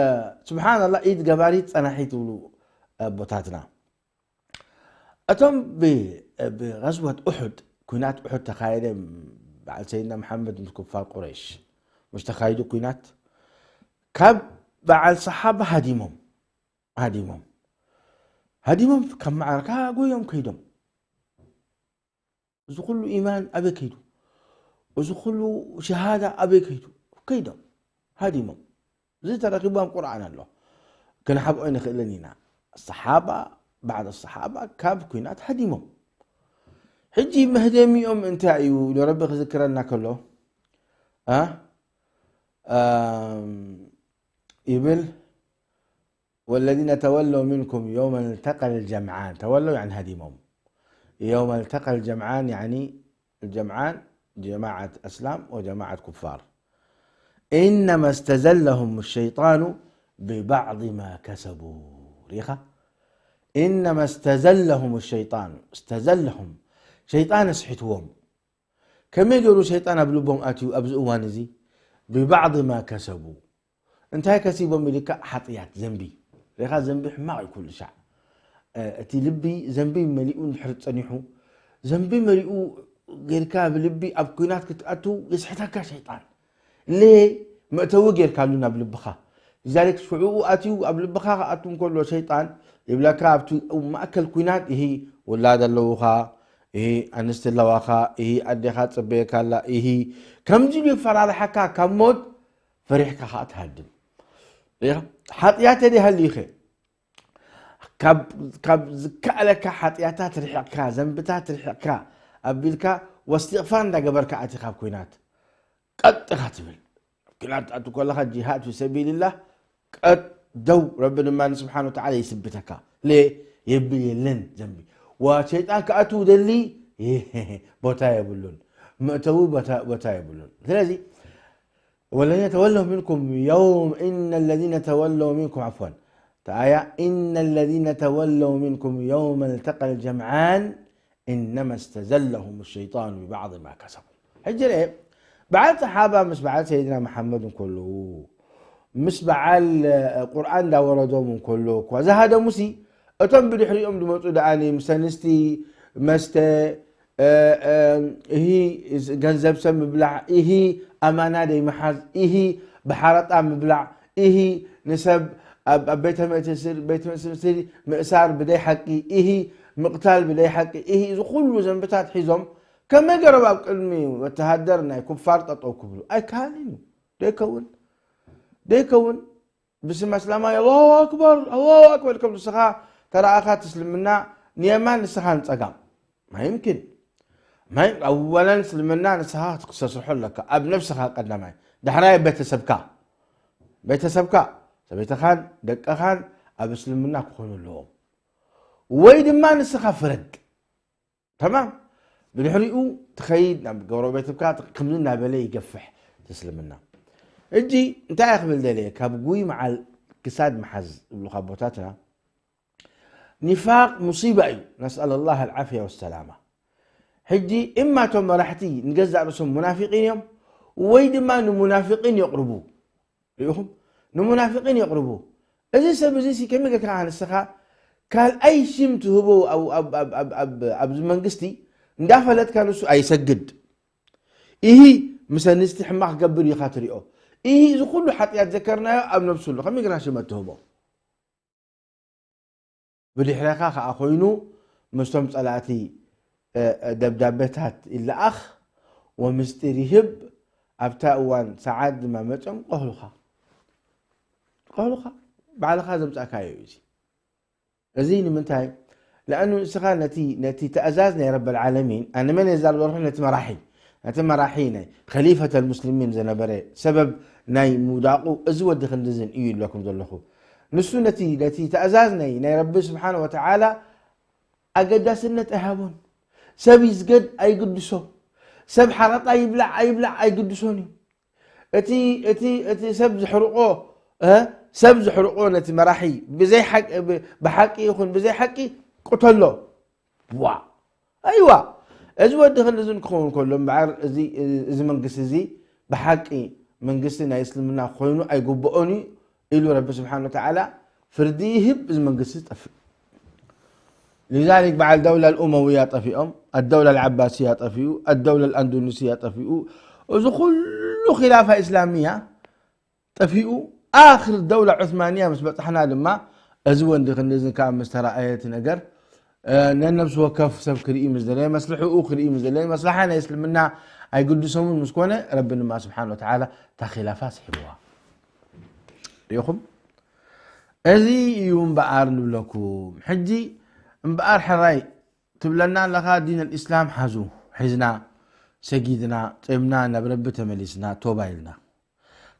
ስብሓንላህ፣ ኢድ ገባሪት ጸናሒት ይብሉ ኣቦታትና። እቶም ብ-፣ ብገዝወት ኡሑድ፣ ኲናት ኡሑድ ተኻየደ፣ በዓል ሰይድና መሓመድ ምስ ኩፋር ቁረይሽ ምስ ተኻይዱ ኲናት፣ ካብ በዓል ሰሓባ ሃዲሞም፣ ሃዲሞም፣ ሃዲሞም ካብ መዓረካ ጎዮም ከይዶም። እዚ ኩሉ ኢማን ኣበይ ከይዱ? እዚ ኩሉ ሸሃዳ ኣበይ ከይዱ? ከይዶም፣ ሃዲሞም። እዚ ተረኺቡ ኣብ ቁርኣን ኣሎ። ክንሓብኦ ኣይንኽእልን ኢና። ሰሓባ፣ ባዕድ ሰሓባ ካብ ኲናት ሃዲሞም። ሕጂ መህደሚኦም እንታይ እዩ ኢሉ ረቢ ክዝክረልና ከሎ፣ አ? ኣም፣ ይብል፣ والذين تولوا منكم يوم التقى الجمعان، ተወለው ያኒ ሃዲሞም። يوم التقى الجمعان ያኒ الجمعان جماعة أسلام وجماعة كفار. إنما استزلهم الشيطان ببعض ما كسبوا. ርኢኻ? إنما استزلهم الشيطان، استزلهم، ሸይጣን ኣስሒትዎም። ከመይ ገይሩ ሸይጣን ኣብ ልቦም ኣትዩ ኣብዚ እዋን እዚ؟ ببعض ما كسبوا። እንታይ ከሲቦም ኢልካ? ሓጥያት፣ ዘንቢ። ርኢኻ፣ ዘንቢ ሕማቕ እዩ ኩሉ ሻዕ። እ፣ እቲ ልቢ ዘንቢ መሊኡ እንድሕር ጸኒሑ፣ ዘንቢ መሊኡ ጌርካ ብልቢ ኣብ ኲናት ክትኣቱ የስሕተካ ሸይጣን። ለየ መእተዊ ጌርካሉ ናብ ልብኻ። لذلك ሽዑኡ ኣትዩ ኣብ ልብኻ ክኣቱ እንከሎ ሸይጣን ይብለካ፣ ኣብቲ ማእከል ኲናት፣ እሂ ውላድ ኣለዉኻ፣ እሂ ኣንስቲ ኣለዋኻ፣ እሂ ኣዴኻ ትጽበየካ ኣላ፣ እሂ ከምዚ ኢሉ የፈራርሓካ፣ ካብ ሞት ፈሪሕካ ኸኣ ትሃድም። ርኢኻ? ሓጥያተ ደይ ሃልዩኸ? ካብ፣ ካብ ዝከኣለካ ሓጥያታት ርሒቕካ፣ ዘንብታት ርሒቕካ ኣቢልካ ወስትቕፋር እንዳገበርካ ኣቲኻ ኣብ ኲናት ቀጥ ኢኻ ትብል። ኲናት ትኣቱ ከለኻ ጂሃድ ፊ ሰቢልላህ ቀጥ ደው፣ ረቢ ድማ ስብሓነ ወተዓላ ይስብተካ። ለየ የብል የለን ዘንቢ። ወሸይጣን ክኣቱ ደሊ ቦታ የብሉን። መእተዊ ቦታ፣ ቦታ የብሉን። ስለዚ ወለዚነ ተወለው ሚንኩም የውም፣ ኢነ ለዚነ ተወለው ሚንኩም፣ ዓፍወን፣ እታ ኣያ፣ ኢነ ለዚነ ተወለው ሚንኩም የውመ ልተቀል ጀምዓን ኢነማ እስተዘለሁም ሸይጣኑ ቢባዕድ ማ ከሰቡ። ሕጂ ርኤ፣ በዓል ሰሓባ ምስ በዓል ሰይድና መሓመድ እንከለዉ፣ ምስ በዓል፣ እ፣ ቁርኣን እንዳወረዶም እንከሎ እኳ ዝሃደሙሲ፣ እቶም ብድሕሪኦም ዝመፁ ደኣኒ ምስ ኣንስቲ፣ መስተ፣ እ፣ እ፣ እሂ ገንዘብ ሰብ ምብላዕ፣ እሂ ኣማና ደይ ምሓዝ፣ እሂ ብሓረጣ ምብላዕ፣ እሂ ንሰብ ኣብ፣ ኣብ ቤተ መእስር-፣ ቤተ መእስርቲ ምእሳር ብደይ ሓቂ፣ እሂ ምቕታል ብደይ ሓቂ፣ እሂ እዚ ኩሉ ዘንብታት ሒዞም ከመይ ገይሮም ኣብ ቅድሚ ወተሃደር ናይ ኩፋር ጠጠው ክብሉ? ኣይከኣልን እዩ። ደይከውን፣ ደይከውን። ብስም ኣስላማይ ኣላሁ ኣክበር፣ ኣላሁ ኣክበር፣ ከም ንስኻ ተረኣኻ ትስልምና ንየማን፣ ንስኻ ንጸጋም። ማይምኪን። ማይ ኣወለን እስልምና ንስኻ ክትሰስሖ ኣለካ። ኣብ ነብስኻ ቀዳማይ። ዳሕራይ ቤተሰብካ። ቤተሰብካ፣ ሰበይትኻን ደቅኻን ኣብ እስልምና ክኾኑ ኣለዎም። ወይ ድማ ንስኻ ፍረድ። ተማም። ብድሕሪኡ ትኸይድ ናብ ጎረቤትካ፣ ከምዚ እናበለ ይገፍሕ እቲ እስልምና። እጂ እንታይ እየ ክብል ደልየ፣ ካብ ጉይ መዓል ክሳድ መሓዝ ዝብሉ ኣቦታትና፣ ኒፋቅ ሙሲባ እዩ። ነስኣል ላህ ኣልዓፍያ ወሰላማ። ሕጂ እማ እቶም መራሕቲ ንገዛእ ርእሶም ሙናፊቂን እዮም፣ ወይ ድማ ንሙናፊቂን የቕርቡ። ርኢኹም? ንሙናፊቂን የቕርቡ። እዚ ሰብ እዚ ሲ ከመይ ጌርካ ንስኻ ካልኣይ ሽም ትህቦ ኣብ፣ ኣብ፣ ኣብ፣ ኣብ፣ ኣብ፣ ኣብዚ መንግስቲ እንዳፈለጥካ ንሱ ኣይሰግድ። ኢሂ ምስ ኣንስቲ ሕማቕ ክገብር ኢኻ ትሪኦ። ኢሂ እዚ ኩሉ ሓጢኣት ዘከርናዮ ኣብ ነብሱ ኣሎ። ከመይ ጌርካ ሽመት ትህቦ? ብድሕረኻ ኸኣ ኮይኑ ምስቶም ጸላእቲ፣ እ፣ እ፣ ደብዳቤታት ይለኣኽ ወምስጢር ይህብ። ኣብታ እዋን ሰዓት ድማ መጾም ቀህሉኻ። ቀህሉኻ። ባዕልኻ ዘምጻእካዮ እዩ እዚ። እዚ ንምንታይ? ለኣኑ ንስኻ ነቲ፣ ነቲ ትእዛዝ ናይ ረበል ዓለሚን፣ ኣነ መን እየ ዛረብ ዘለኹ? ነቲ መራሒ፣ ነቲ መራሒ ናይ ኸሊፈተል ሙስሊሚን ዝነበረ ሰበብ ናይ ምውዳቑ እዚ ወዲ ክንድዝን እዩ ኢለኩም ዘለኹ። ንሱ ነቲ፣ ነቲ ትእዛዝ ናይ፣ ናይ ረቢ ስብሓነ ወተዓላ ኣገዳስነት ኣይሃቦን። ሰብ ይስገድ ኣይግድሶ፣ ሰብ ሓረጣ ይብላዕ ኣይብላዕ ኣይግድሶን እዩ። እቲ፣ እቲ፣ እቲ ሰብ ዝሕርቆ፣ እ፣ ሰብ ዝሕርቆ ነቲ መራሒ ብዘይ ሓቂ፣ ብ-፣ ብሓቂ ይኹን ብዘይ ሓቂ ቅተሎ። ዋ፣ ኣይዋ፣ እዚ ወዲ ክንድዝን ክኸውን ከሎ እምበኣር እዚ፣ እዚ መንግስቲ እዚ ብሓቂ መንግስቲ ናይ እስልምና ኮይኑ ኣይግብኦን እዩ ኢሉ ረቢ ስብሓነ ወተዓላ ፍርዲ ይህብ፣ እዚ መንግስቲ ዝጠፍእ። لذلك በዓል ደውላ ኣልኡመውያ ጠፊኦም፣ ኣደውላ ኣልዓባስያ ጠፊኡ፣ ኣደውላ ኣልኣንዱኑስያ ጠፊኡ። እዚ ኩሉ ኺላፋ እስላምያ ጠፊኡ። ኣኽር ደውላ ዑስማንያ ምስ በጻሕና ድማ እዚ ወንዲ ክንድዚ ከኣ ምስ ተራእየ እቲ ነገር፣ እ፣ ነነብሲ ወከፍ ሰብ ክርኢ ምስ ደለየ፣ መስልሕኡ ክርኢ ምስ ደለየ፣ መስልሓ ናይ እስልምና ኣይግድሶምን ምስ ኮነ፣ ረቢ ድማ ስብሓነ ወተዓላ እታ ኺላፋ ስሒብዋ። ርኢኹም? እዚ እዩ እምበኣር ንብለኩም። ሕጂ እምበኣር ሕራይ ትብለና ኣለኻ፣ ዲን ኣልእስላም ሓዙ፣ ሒዝና፣ ሰጊድና፣ ጾምና፣ ናብ ረቢ ተመሊስና፣ ቶባ ኢልና።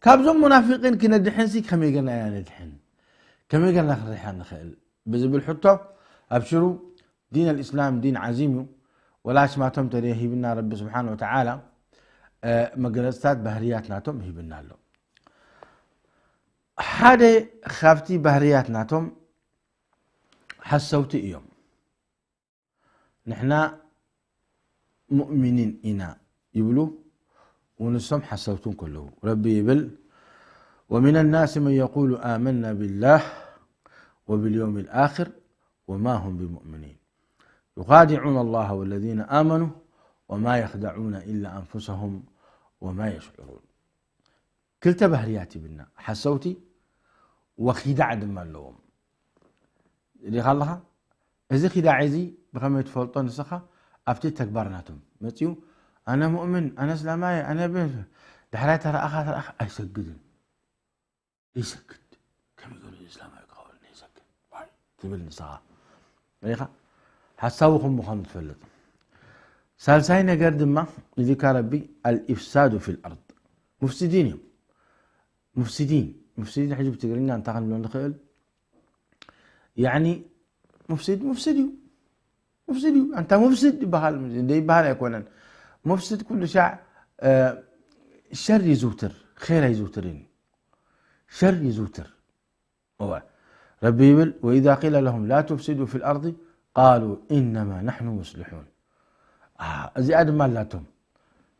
ካብዞም ሙናፊቂን ክነድሕንሲ ከመይ ጌርና ኢና ነድሕን? ከመይ ጌርና ክንርሕቕ ንኽእል? ብዝብል ሕቶ፣ ኣብሽሩ፣ ዲን ኣልእስላም ዲን ዓዚም እዩ። ወላ ኣስማቶም ተደሂብና ረቢ ስብሓነ ወተዓላ፣ እ፣ መግለጽታት ባህርያት ናቶም ሂብና ኣሎ። ሓደ ካብቲ ባህርያት ናቶም ሓሰውቲ እዮም። ንሕና ሙእሚኒን ኢና ይብሉ፣ ወንሶም ሓሰውቲ እንከለዉ። ረቢ ይብል፣ ومن الناس من يقول آمنا بالله وباليوم الآخر وما هم بمؤمنين يخادعون الله والذين آمنوا وما يخدعون إلا أنفسهم وما يشعرون. ክልተ ባህርያት ይብልና፣ ሓሰውቲ ወኺዳዕ ድማ ኣለዎም። ሪኻ ኣለኻ? እዚ ኺዳዕ እዚ ብኸመይ ትፈልጦ ንስኻ? ኣብቲ ተግባር ናቶም መጺኡ፣ ኣነ ሙእምን፣ ኣነ እስላማይ፣ ኣነ ብ-፣ ዳሕራይ ተረኣኻ፣ ተረኣኻ ኣይሰግድን። ይሰግድ። ከመይ ገይሩ እስላማዊ ክኸውን ይሰግድ? ዋይ ትብል ንስኻ። ሪኻ? ሓሳዊ ከም ምዃኑ ትፈልጥ። ሳልሳይ ነገር ድማ፣ ኢሉካ ረቢ፣ الإفساد في الأرض። ሙፍሲዲን እዮም። ሙፍሲዲን። ሙፍሲዲን ሕጂ ብትግርኛ እንታይ ክንብሎ ንኽእል? ያኒ ሙፍሲድ፣ ሙፍሲድ እዩ። ሙፍሲድ እዩ። ኣንታ ሙፍሲድ ይበሃል፣ ዘይበሃል ኣይኮነን። ሙፍሲድ ኩሉ ሻዕ፣ እ፣ ሸር ይዝውትር፣ ኸይር ኣይዝውትርን እዩ። ሸር ይዝውትር። እወ። ረቢ ይብል፣ وإذا قيل لهم لا تفسدوا في الأرض قالوا إنما نحن مصلحون። አ፣ እዚኣ ድማ ኣላቶም።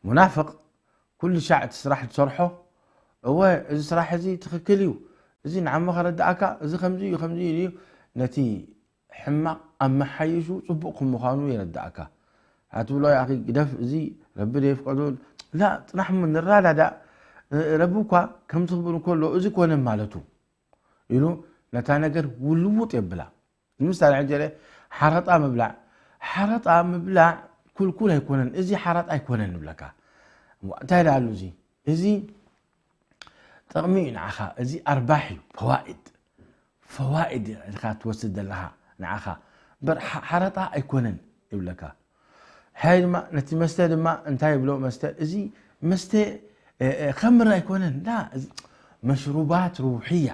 ሙናፍቕ ኩሉ ሻዕ እቲ ስራሕ ዝሰርሖ፣ እወ፣ እዚ ስራሕ እዚ ትኽክል እዩ፣ እዚ ንዓመ ከረድኣካ፣ እዚ ከምዚ እዩ፣ ከምዚ እዩ ኢሉ ነቲ ሕማቕ ኣመሓይሹ ጽቡቕ ከም ምዃኑ የረድኣካ። ኣትብሎ፣ "ያኺ ግደፍ፣ እዚ ረቢ ደየፍቀዶ፣ ላ፣ ጽናሕ እሞ ንረዳዳእ፣ ረቢ እኳ ከምዚ ክብል እንከሎ፣ እዚ ኮነ ማለቱ" ኢሉ ነታ ነገር ውልውጥ የብላ። ንምሳሌ፣ ሕጂ ርአ፣ ሓረጣ ምብላዕ፣ ሓረጣ ምብላዕ ኩልኩል ኣይኮነን፣ እዚ ሓረጣ ኣይኮነን ንብለካ። እሞ እንታይ ደኣ ኣሉ እዚ? እዚ ጥቕሚ እዩ ንዓኻ፣ እዚ ኣርባሕ እዩ፣ ፈዋኢድ፣ ፈዋኢድ ኢኻ ትወስድ ዘለኻ ንዓኻ። እምበር ሓ-፣ ሓረጣ ኣይኮነን ይብለካ። ሓይ ድማ፣ ነቲ መስተ ድማ እንታይ ይብሎ? መስተ፣ እዚ መስተ፣ እ፣ እ፣ ኸምር ኣይኮነን፣ ላ፣ እዚ መሽሩባት ሩሕያ።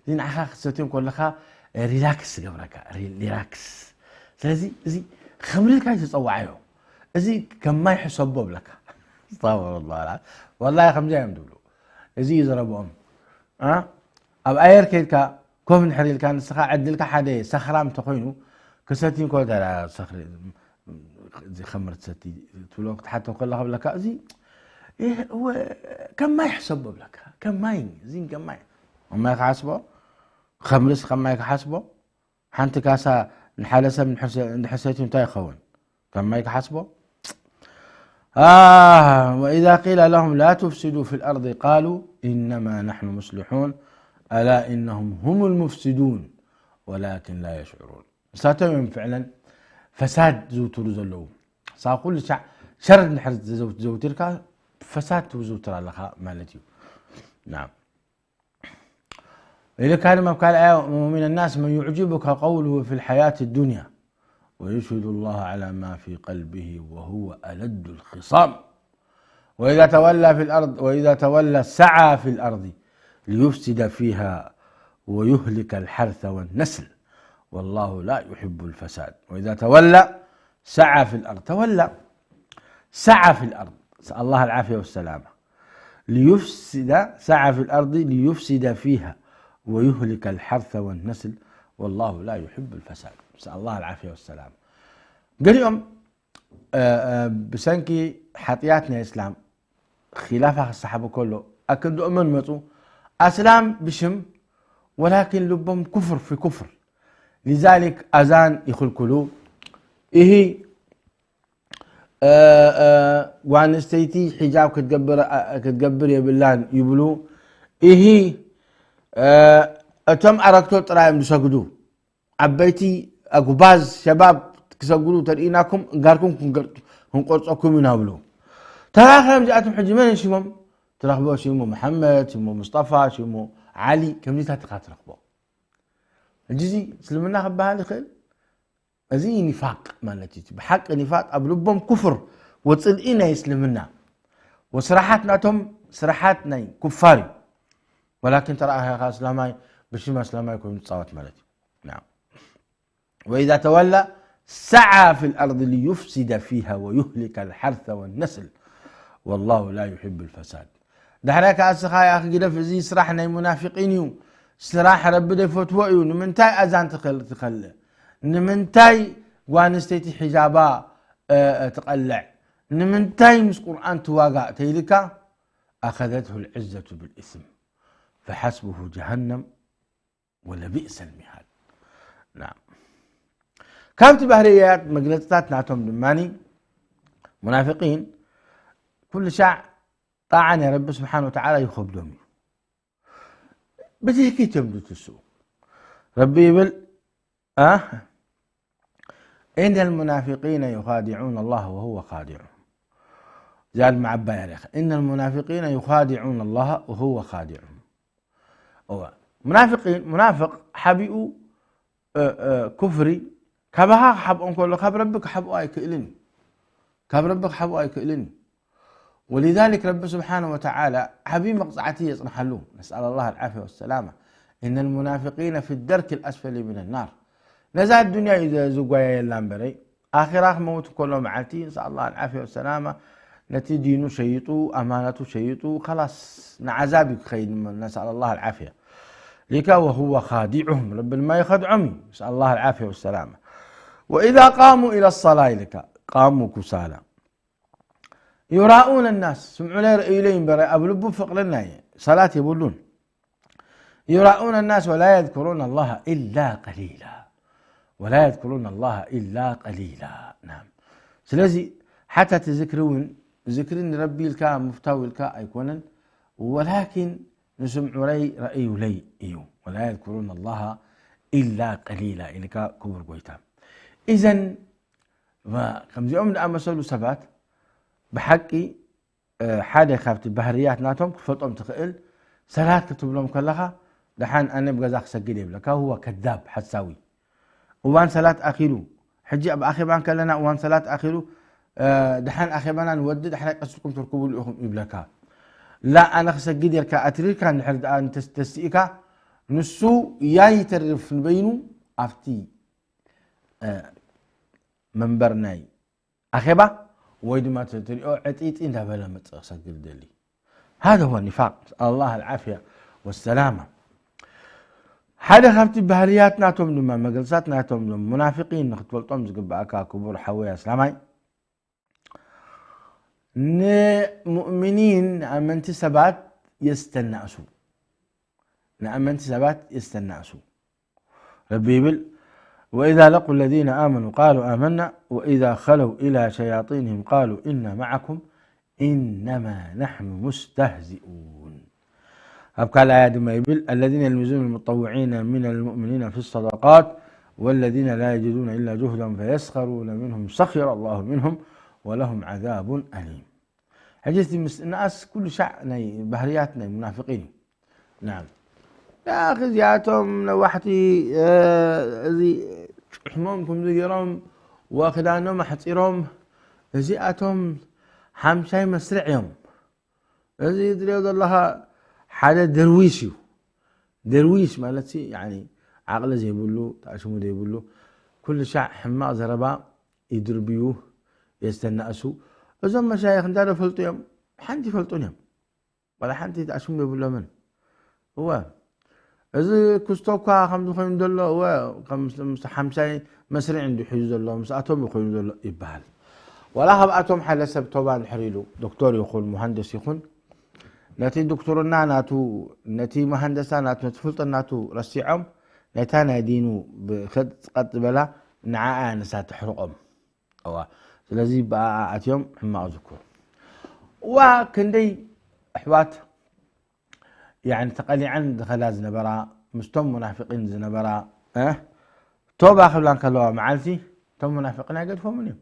እዚ ንዓኻ ክትሰትዮ ከለኻ ሪላክስ ዝገብረካ፣ ሪ-፣ ሪላክስ። ስለዚ እዚ ኸምሪ ኢልካ ኣይትጸውዓዮ። እዚ ከም ማይ ሕሰቦ ብለካ። ኣስተግፊሩላህ። ወላሂ ከምዚ እዮም ዝብሉ። እዚ እዩ ዘረብኦም። ኣ? ኣብ ኣየር ከይድካ ኮፍ እንድሕር ኢልካ ንስኻ ዕድልካ ሓደ ሰኽራም እንተኾይኑ ክሰቲ እንከሎ፣ "ዳ ሰኽሪ፣ እዚ ኸምር ትሰቲ?" ትብሎ ክትሓቶ ከለኻ ብለካ፣ "እዚ፣ እ፣ እወ፣ ከም ማይ ሕሰቦ" ብለካ። ከም ማይ፣ እዚ ከም ማይ። ከም ማይ ክሓስቦ? ኸምርስ ከም ማይ ክሓስቦ? ሓንቲ ካሳ ንሓደ ሰብ እንድሕር ሰ-፣ እንድሕር ሰትዩ እንታይ ይኸውን? ከም ማይ ክሓስቦ? آه، وإذا قيل لهم لا تفسدوا في الأرض قالوا إنما نحن مصلحون ألا إنهم هم المفسدون ولكن لا يشعرون። ንሳቶም እዮም ፍዕለን ፈሳድ ዝውትሩ ዘለዉ። ንስኻ ኩሉ ሳዕ ሸር እንድሕር ዘዘው-፣ ዘውቲርካ ፈሳድ ትዝውትር ኣለኻ ማለት እዩ። ናም። ኢልካ ድማ ኣብ ካልእ ኣያ፣ "ومن الناس من يعجبك قوله في الحياة الدنيا ويشهد الله على ما في قلبه وهو ألد الخصام وإذا تولى في الأرض، وإذا تولى سعى في الأرض ليفسد فيها ويهلك الحرث والنسل والله لا يحب الفساد وإذا تولى سعى في الأرض". تولى، سعى في الأرض، نسأل الله العافية والسلامة. ليفسد، سعى في الأرض ليفسد فيها ويهلك الحرث والنسل والله لا يحب الفساد. نسأل الله العافية والسلامة. ገሊኦም፣ እ፣ እ፣ ብሰንኪ ሓጥያት ናይ እስላም ኺላፋ ክሰሓቡ ከሎ፣ ኣክንድኦም መን መጹ? ኣስላም ብሽም፣ ወላኪን ልቦም ኩፍር ፊ ኩፍር። ሊዛሊክ ኣዛን ይኽልክሉ። ኢሂ፣ እ፣ እ፣ ጓል ኣንስተይቲ ሒጃብ ክትገብር፣ እ፣ ክትገብር የብላን ይብሉ። ኢሂ፣ እ፣ እቶም ኣረግቶት ጥራይ እዮም ዝሰግዱ። ዓበይቲ ኣጉባዝ ሸባብ ክሰግዱ ተርእይናኩም፣ እጋርኩም ክንገር-፣ ክንቆርጸኩም ኢና ብሉ። ተራኸም እዚኣቶም ሕጂ መን ሽሞም? ትረኽቦ ሽሙ መሓመድ፣ ሽሙ ሙስጠፋ፣ ሽሙ ዓሊ፣ ከምዚታት ኢኻ ትረኽቦ። ሕጂ እዚ እስልምና ክበሃል ይኽእል? እዚ ኒፋቅ ማለት እዩ። ብሓቂ ኒፋቅ ኣብ ልቦም ኩፍር ወጽልኢ ናይ እስልምና። ወስራሓት ናቶም ስራሓት ናይ ኩፋር እዩ። ወላኪን ተረኣኻ እስላማይ ብሽም እስላማይ ኮይኑ ዝጻወት ማለት እዩ። ናም። وإذا تولى سعى في الأرض ليفسد فيها ويهلك الحرث والنسل والله لا يحب الفساد. ዳሕራይ ከኣ እስኻ፣ "ያኺ ግደፍ፣ እዚ ስራሕ ናይ ሙናፊቂን እዩ፣ ስራሕ ረቢ ዘይፈትዎ እዩ፣ ንምንታይ ኣዛን ትኸል-፣ ትኸልእ? ንምንታይ ጓል ኣንስተይቲ ሒጃባ፣ እ፣ እ፣ ትቐልዕ? ንምንታይ ምስ ቁርኣን ትዋጋእ?" ተይልካ፣ أخذته العزة بالإثم فحسبه جهنم ولبئس المهاد. ናም። ካብቲ ባህርያት መግለጽታት ናቶም ድማኒ ሙናፊቂን ኩሉ ሻዕ ጣዓ ናይ ረቢ ስብሓን ወተዓላ ይኸብዶም እዩ። ብትህኪት እዮም ዝትስኡ። ረቢ ይብል እ إن المنافقين يخادعون الله وهو خادعهم. እዚኣ ድማ ዓባይ ኣሪኻ إن المنافقين يخادعون الله وهو خادعهم. እዋ ሙናፍቂን ሙናፍቅ ሓቢኡ ኩፍሪ ካባኻ ክሓብኦ እንከሎ ካብ ረቢ ክሓብኦ ኣይክእልን እዩ። ካብ ረቢ ክሓብኦ ኣይክእልን እዩ። ولذلك ረቢ ስብሓነ ወተዓላ ዓብዪ መቕፃዕቲ የፅንሓሉ። نسأل الله العافية والسلامة. إن المنافقين في الدرك الأسفل من النار. ነዛ ኣዱንያ እዩ ዝጓየየላ እምበረይ ኣኺራ ክመውት እንከሎ መዓልቲ نسأل الله العافية والسلامة ነቲ ዲኑ ሸይጡ ኣማነቱ ሸይጡ ኸላስ ንዓዛብ እዩ ክኸይድ نسأل الله العافية. لك وهو خادعهم ረቢ ድማ ይኸድዖም እዩ نسأل الله العافية والسلامة. وإذا قاموا إلى الصلاة لك قاموا كسالى يراءون الناس ስምዑለይ ረእዩለይ እምበረ ኣብ ልቡ ፍቕርና እየ ሰላት የብሉን. يراءون الناس ولا يذكرون الله إلا قليلا. ولا يذكرون الله إلا قليلا. نعم. ስለዚ ሓታ እቲ ዝክሪ እውን ዝክሪ ንረቢ ኢልካ ምፍታው ኢልካ ኣይኮነን ወላኪን ንስምዑለይ ረእዩለይ እዩ. ولا يذكرون الله إلا قليلا ኢልካ ክቡር ጎይታ። إذن ከምዚኦም ዝኣመሰሉ ሰባት ብሓቂ ሓደ ካብቲ ባህርያት ናቶም ክትፈልጦም ትኽእል ሰላት ክትብሎም ከለኻ ደሓን ኣነ ብገዛ ክሰግድ የብለካ هو كذاب ሓሳዊ እዋን ሰላት ኣኺሉ ሕጂ ኣብ ኣኼባ እንከለና እዋን ሰላት ኣኺሉ ደሓን ኣኼባና ንወዲ ዳሕራይ ቀስልኩም ትርክብሉ ኢኹም ይብለካ ላ ኣነ ክሰግድ የልካ ኣትሪርካ እንድሕር ደኣ ተስኢካ ንሱ ያ ይተርፍ ንበይኑ ኣብቲ መንበር ናይ ኣኼባ ወይ ድማ ትሪኦ ዕጢጢ እንዳበለ መፅእ ክሰግድ ደሊ هذا هو النفاق نسأل الله العافية والسلامة ሓደ ካብቲ ባህርያት ናቶም ድማ መገልፃት ናቶም ዞም ሙናፊቂን ንክትፈልጦም ዝግባእካ ክቡር ሓወይ ኣስላማይ ንሙእሚኒን ንኣመንቲ ሰባት የስተናእሱ ንኣመንቲ ሰባት የስተናእሱ ረቢ ይብል وإذا لقوا الذين آمنوا قالوا آمنا وإذا خلوا إلى شياطينهم قالوا إنا معكم إنما نحن مستهزئون ኣብ ካልእ ኣያ ድማ ይብል الذين يلمزون المطوعين من المؤمنين في الصدقات والذين لا يجدون إلا جهدهم فيسخرون منهم سخر الله منهم ولهم عذاب أليم ሕጂ እቲ ምስትእናኣስ ኩሉ ሻዕ ናይ ባህርያት ናይ ሙናፍቂን እዩ ናም ያኺ እዚኣቶም ነዋሕቲ እዚ ጭሕሞም ከምዚ ገይሮም ወክዳኖም ኣሕፂሮም እዚኣቶም ሓምሻይ መስርዕ እዮም እዚ ትሪኦ ዘለኻ ሓደ ደርዊሽ እዩ ደርዊሽ ማለት ዓቕሊ ዘይብሉ ተኣሽሙ ዘይብሉ ኩሉ ሻዕ ሕማቕ ዘረባ ይድርብዩ የስተናእሱ እዞም መሻይኽ እንታይ ዶ ፈልጡ እዮም ሓንቲ ይፈልጡን እዮም ዋላ ሓንቲ ተኣሽሙ የብሎምን እወ እዚ ክስቶ እኳ ከምዚ ኮይኑ ዘሎ እወ ሓምሳይ መስርዕ እንዲ ሒዙ ዘሎ ምስኣቶም ኮይኑ ዘሎ ይበሃል ዋላ ካብኣቶም ሓደ ሰብ ቶባ እንድሕር ኢሉ ዶክተር ይኹን መሃንደስ ይኹን ነቲ ዶክተርና ናቱ ነቲ መሃንደሳ ናቱ ነቲ ፍልጠት ናቱ ረሲዖም ነታ ናይ ዲኑ ብኸጥ ዝበላ ንዓኣ ንሳ ትሕርቆም እዋ ስለዚ ብኣኣ ኣትዮም ሕማቕ ዝኩር እዋ ክንደይ ኣሕዋት ያኒ ተቐሊዐን ዝኸዳ ዝነበራ ምስቶም ሙናፊቂን ዝነበራ እ ቶባ ክብላ እንከለዋ መዓልቲ እቶም ሙናፊቂን ኣይገድፎምን እዮም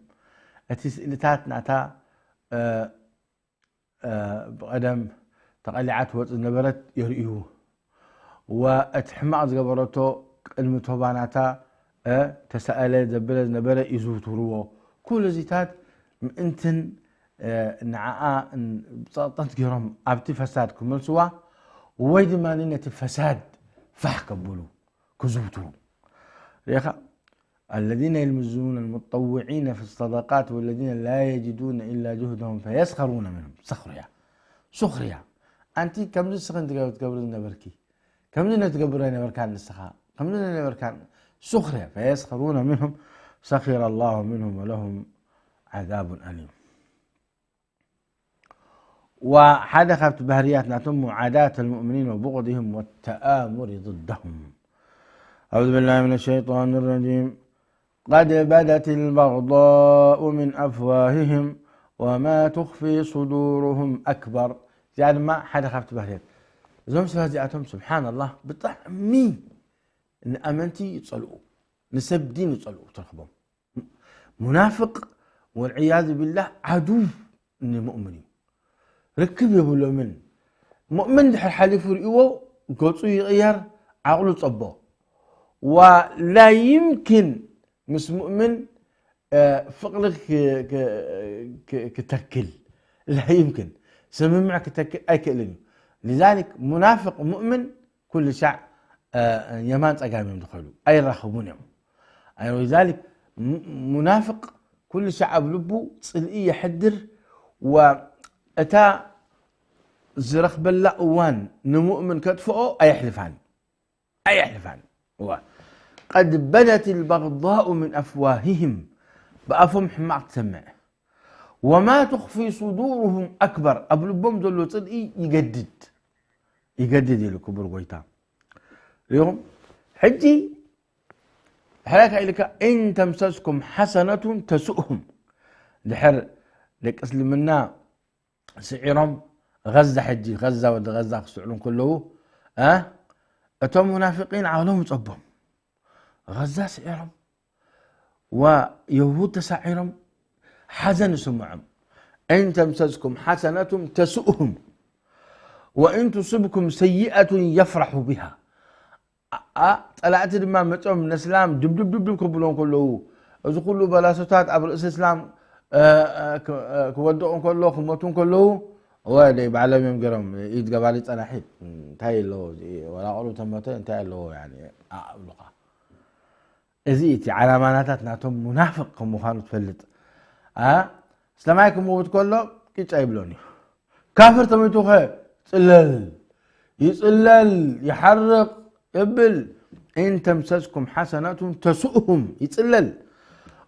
እቲ ስእልታት ናታ እ ብቐደም ተቐሊዓ ትወጽእ ዝነበረት የርእዩ ወእቲ ሕማቕ ዝገበረቶ ቅድሚ ቶባናታ ተሰኣለ ዘበለ ዝነበረ ይዝውትርዎ ኩሉ እዚታት ምእንትን ንዓኣ ጸቕጠት ገይሮም ኣብቲ ፈሳድ ክመልስዋ ወይ ድማ ነቲ ፈሳድ ፋሕ ከብሉ ክዝውትሩ ሪኻ الذين يلمزون المطوعين في الصدقات والذين لا يجدون إلا جهدهم فيسخرون منهم سخرية سخرية أنت ከምዚ ንስኺ ትገብሪ ዝነበርኪ ከምዚ ነትገብሮ ኣይነበርካን ንስኻ ከምዚ ነበርካን سخرية فيسخرون منهم سخر الله منهم ولهم عذاب أليم وحدا خفت بهريات ناتم معاداة المؤمنين وبغضهم والتآمر ضدهم. أعوذ بالله من الشيطان الرجيم. قد بدت البغضاء من أفواههم وما تخفي صدورهم أكبر. እዚኣ ድማ ሓደ ካብቲ ባህርያት እዞም ሰባት እዚኣቶም፣ ስብሓንላህ፣ ብጣዕሚ ንኣመንቲ ይጸልኡ፣ ንሰብ ዲን ይጸልኡ ትረኽቦም። ሙናፍቅ ወልዕያዙ ቢላህ ዓዱ ንሙእምን እዩ። ርክብ የብሎምን። ሙእምን ድሕር ሓሊፉ ርእይዎ ገጹ ይቕየር፣ ዓቕሉ ጸቦ። ወላ ይምክን ምስ ሙእምን፣ እ፣ ፍቕሪ ክ-፣ ክ-፣ ክ-፣ ክተክል ላ ይምክን። ስምምዕ ክተክል ኣይክእልን እዩ። لذلك ሙናፍቅ ሙእምን ኩሉ ሻዕ፣ እ፣ የማን ጸጋም እዮም ዝኸዱ። ኣይራኸቡን እዮም። أي ولذلك م-، ሙናፍቅ ኩሉ ሻዕ ኣብ ልቡ ጽልኢ የሕድር። ወእታ ዝረኽበላ እዋን ንሙእምን ከጥፍኦ ኣየሕልፋን። ኣየሕልፋን። እዋ። قد بدت البغضاء من أفواههم ብኣፎም ሕማቕ ትሰምዕ። وما تخفي صدورهم أكبر ኣብ ልቦም ዘሎ ጽልኢ ይገድድ። ይገድድ ኢሉ ክቡር ጎይታ። ሪኹም? ሕጂ ድሕራይ ኢልካ إن تمسسكم حسنة تسؤهم ድሕር ደቂ እስልምና ስዒሮም غزة ሕጂ غزة ወዲ غزة ክስዕሉ እንከለዉ እ እቶም ሙናፊቂን ዓቕሎም ጸቦም غزة ስዒሮም ويهود ተሳዒሮም ሓዘን ይስምዖም إن تمسسكم حسنة تسؤهم وإن تصبكم سيئة يفرحوا بها ኣ-፣ ኣ-፣ ጸላእቲ ድማ መጾም ነስላም ድብድብ ድብድብ ክብሎም ከለዉ፣ እዚ ኩሉ በላሶታት ኣብ ርእሲ እስላም፣ እ፣ እ፣ ክ-፣ እ፣ ክወድቑ እንከሎ፣ ክሞቱ እንከለዉ፣ ወደይ ባዕሎም እዮም ገይሮም፣ ኢድ ገባሊ ጸናሒ፣ እንታይ ኣለዎ እዚ፣ ወላ ቁሩብ ተሞተ እንታይ ኣለዎ፣ ያኒ፣ ኣ-፣ ኣብሉኻ። እዚ እቲ ዓላማናታት ናቶም ሙናፍቕ ከም ምዃኑ ትፈልጥ። ኣ፣ ስለማይ ክመውት ከሎ ቂጫ ይብሎን እዩ። ካፍር ተመይቱ ኸ ጽለል፣ ይጽለል፣ ይሓርቕ፣ የብል። إن تمسسكم حسنة تسؤهم، ይጽለል።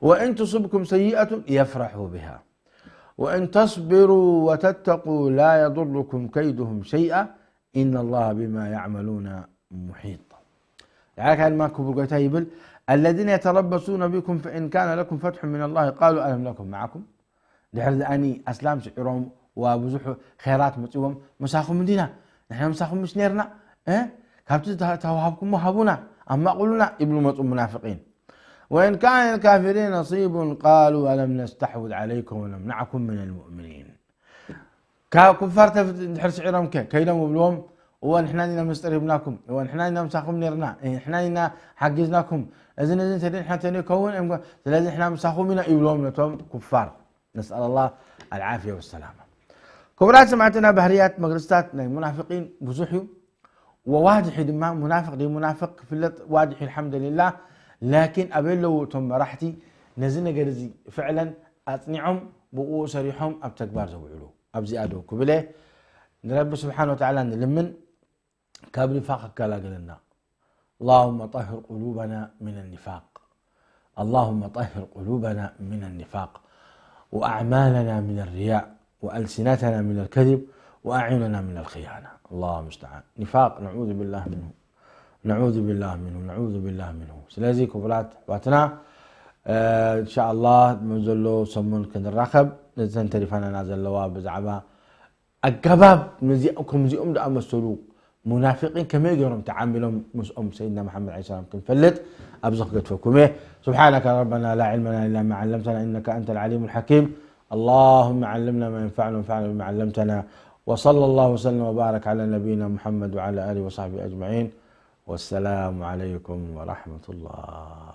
وإن تصبكم سيئة يفرحوا بها. وإن تصبروا وتتقوا لا يضركم كيدهم شيئا إن الله بما يعملون محيط. ድሓር ድማ ክቡር ጎይታ ይብል፣ الذين يتربصون بكم فإن كان لكم فتح من الله قالوا ألم نكن معكم. ድሕር ዝኣኒ ኣስላም ስዒሮም፣ ዋ ብዙሕ ኸይራት መጺዎም፣ ምሳኹም እንዲና፣ ንሕና ምሳኹም ምሽ ነርና፣ እ? ካብቲ ዝተ-፣ ተዋሃብኩሞ ሃቡና፣ ኣማቑሉና ይብሉ መጹ ሙናፍቂን። وإن كان للكافرين نصيب قالوا ألم نستحوذ عليكم ونمنعكم من المؤمنين. ካብ ኩፋር ተፍ-፣ እንድሕር ስዒሮም ከ፣ ከይዶም እብልዎም፣ እወ ንሕና ኢና ምስጢር ሂብናኩም፣ እወ ንሕና ኢና ምሳኹም ነርና፣ እ፣ ንሕና ኢና ሓጊዝናኩም፣ እዚ ነዚ እንተ ንሕና ተንከውን፣ እም-፣ ስለዚ ንሕና ምሳኹም ኢና ይብልዎም ነቶም ኩፋር። نسأل الله العافية والسلامة. ክቡራት ሰማዕትና፣ ባህርያት መግለጽታት ናይ ሙናፍቂን ብዙሕ እዩ። ወዋድሒ ድማ ሙናፍቅ ደይ ሙናፍቅ ክፍለጥ ዋድሒ ኣልሓምዱሊላህ። ላኪን ኣበይ ኣለዉ እቶም መራሕቲ ነዚ ነገር እዚ ፍዕለን ኣጽኒዖም ብኡ ሰሪሖም ኣብ ተግባር ዘውዕሉ? ኣብዚኣ ዶ ክብለ ንረቢ ስብሓን ወተዓላ ንልምን ካብ ኒፋቅ ክከላገለና። اللهم طهر قلوبنا من النفاق. اللهم طهر قلوبنا من النفاق وأعمالنا من الرياء وألسنتنا من الكذب وأعيننا من الخيانة. الله المستعان. نفاق نعوذ بالله منه. نعوذ بالله منه. نعوذ بالله منه. ስለዚ ክቡራት ኣሕዋትና፣ እ፣ እንሻኣላህ፣ ምስ ዘሎ ሰሙን ክንራኸብ፣ ነዘን ተሪፋናና ዘለዋ ብዛዕባ ኣገባብ ነዚ-፣ ከምዚኦም ዝኣመሰሉ ሙናፊቂን ከመይ ገይሮም ተዓሚሎም ምስኦም ሰይድና መሓመድ ዓለይሂ ሰላም ክንፈልጥ ኣብዚ ክገድፈኩም እየ። سبحانك ربنا لا علم لنا إلا ما علمتنا إنك أنت العليم الحكيم. اللهم علمنا ما ينفعنا وانفعنا بما علمتنا. وصلى الله وسلم وبارك على نبينا محمد وعلى آله وصحبه أجمعين. والسلام عليكم ورحمة الله.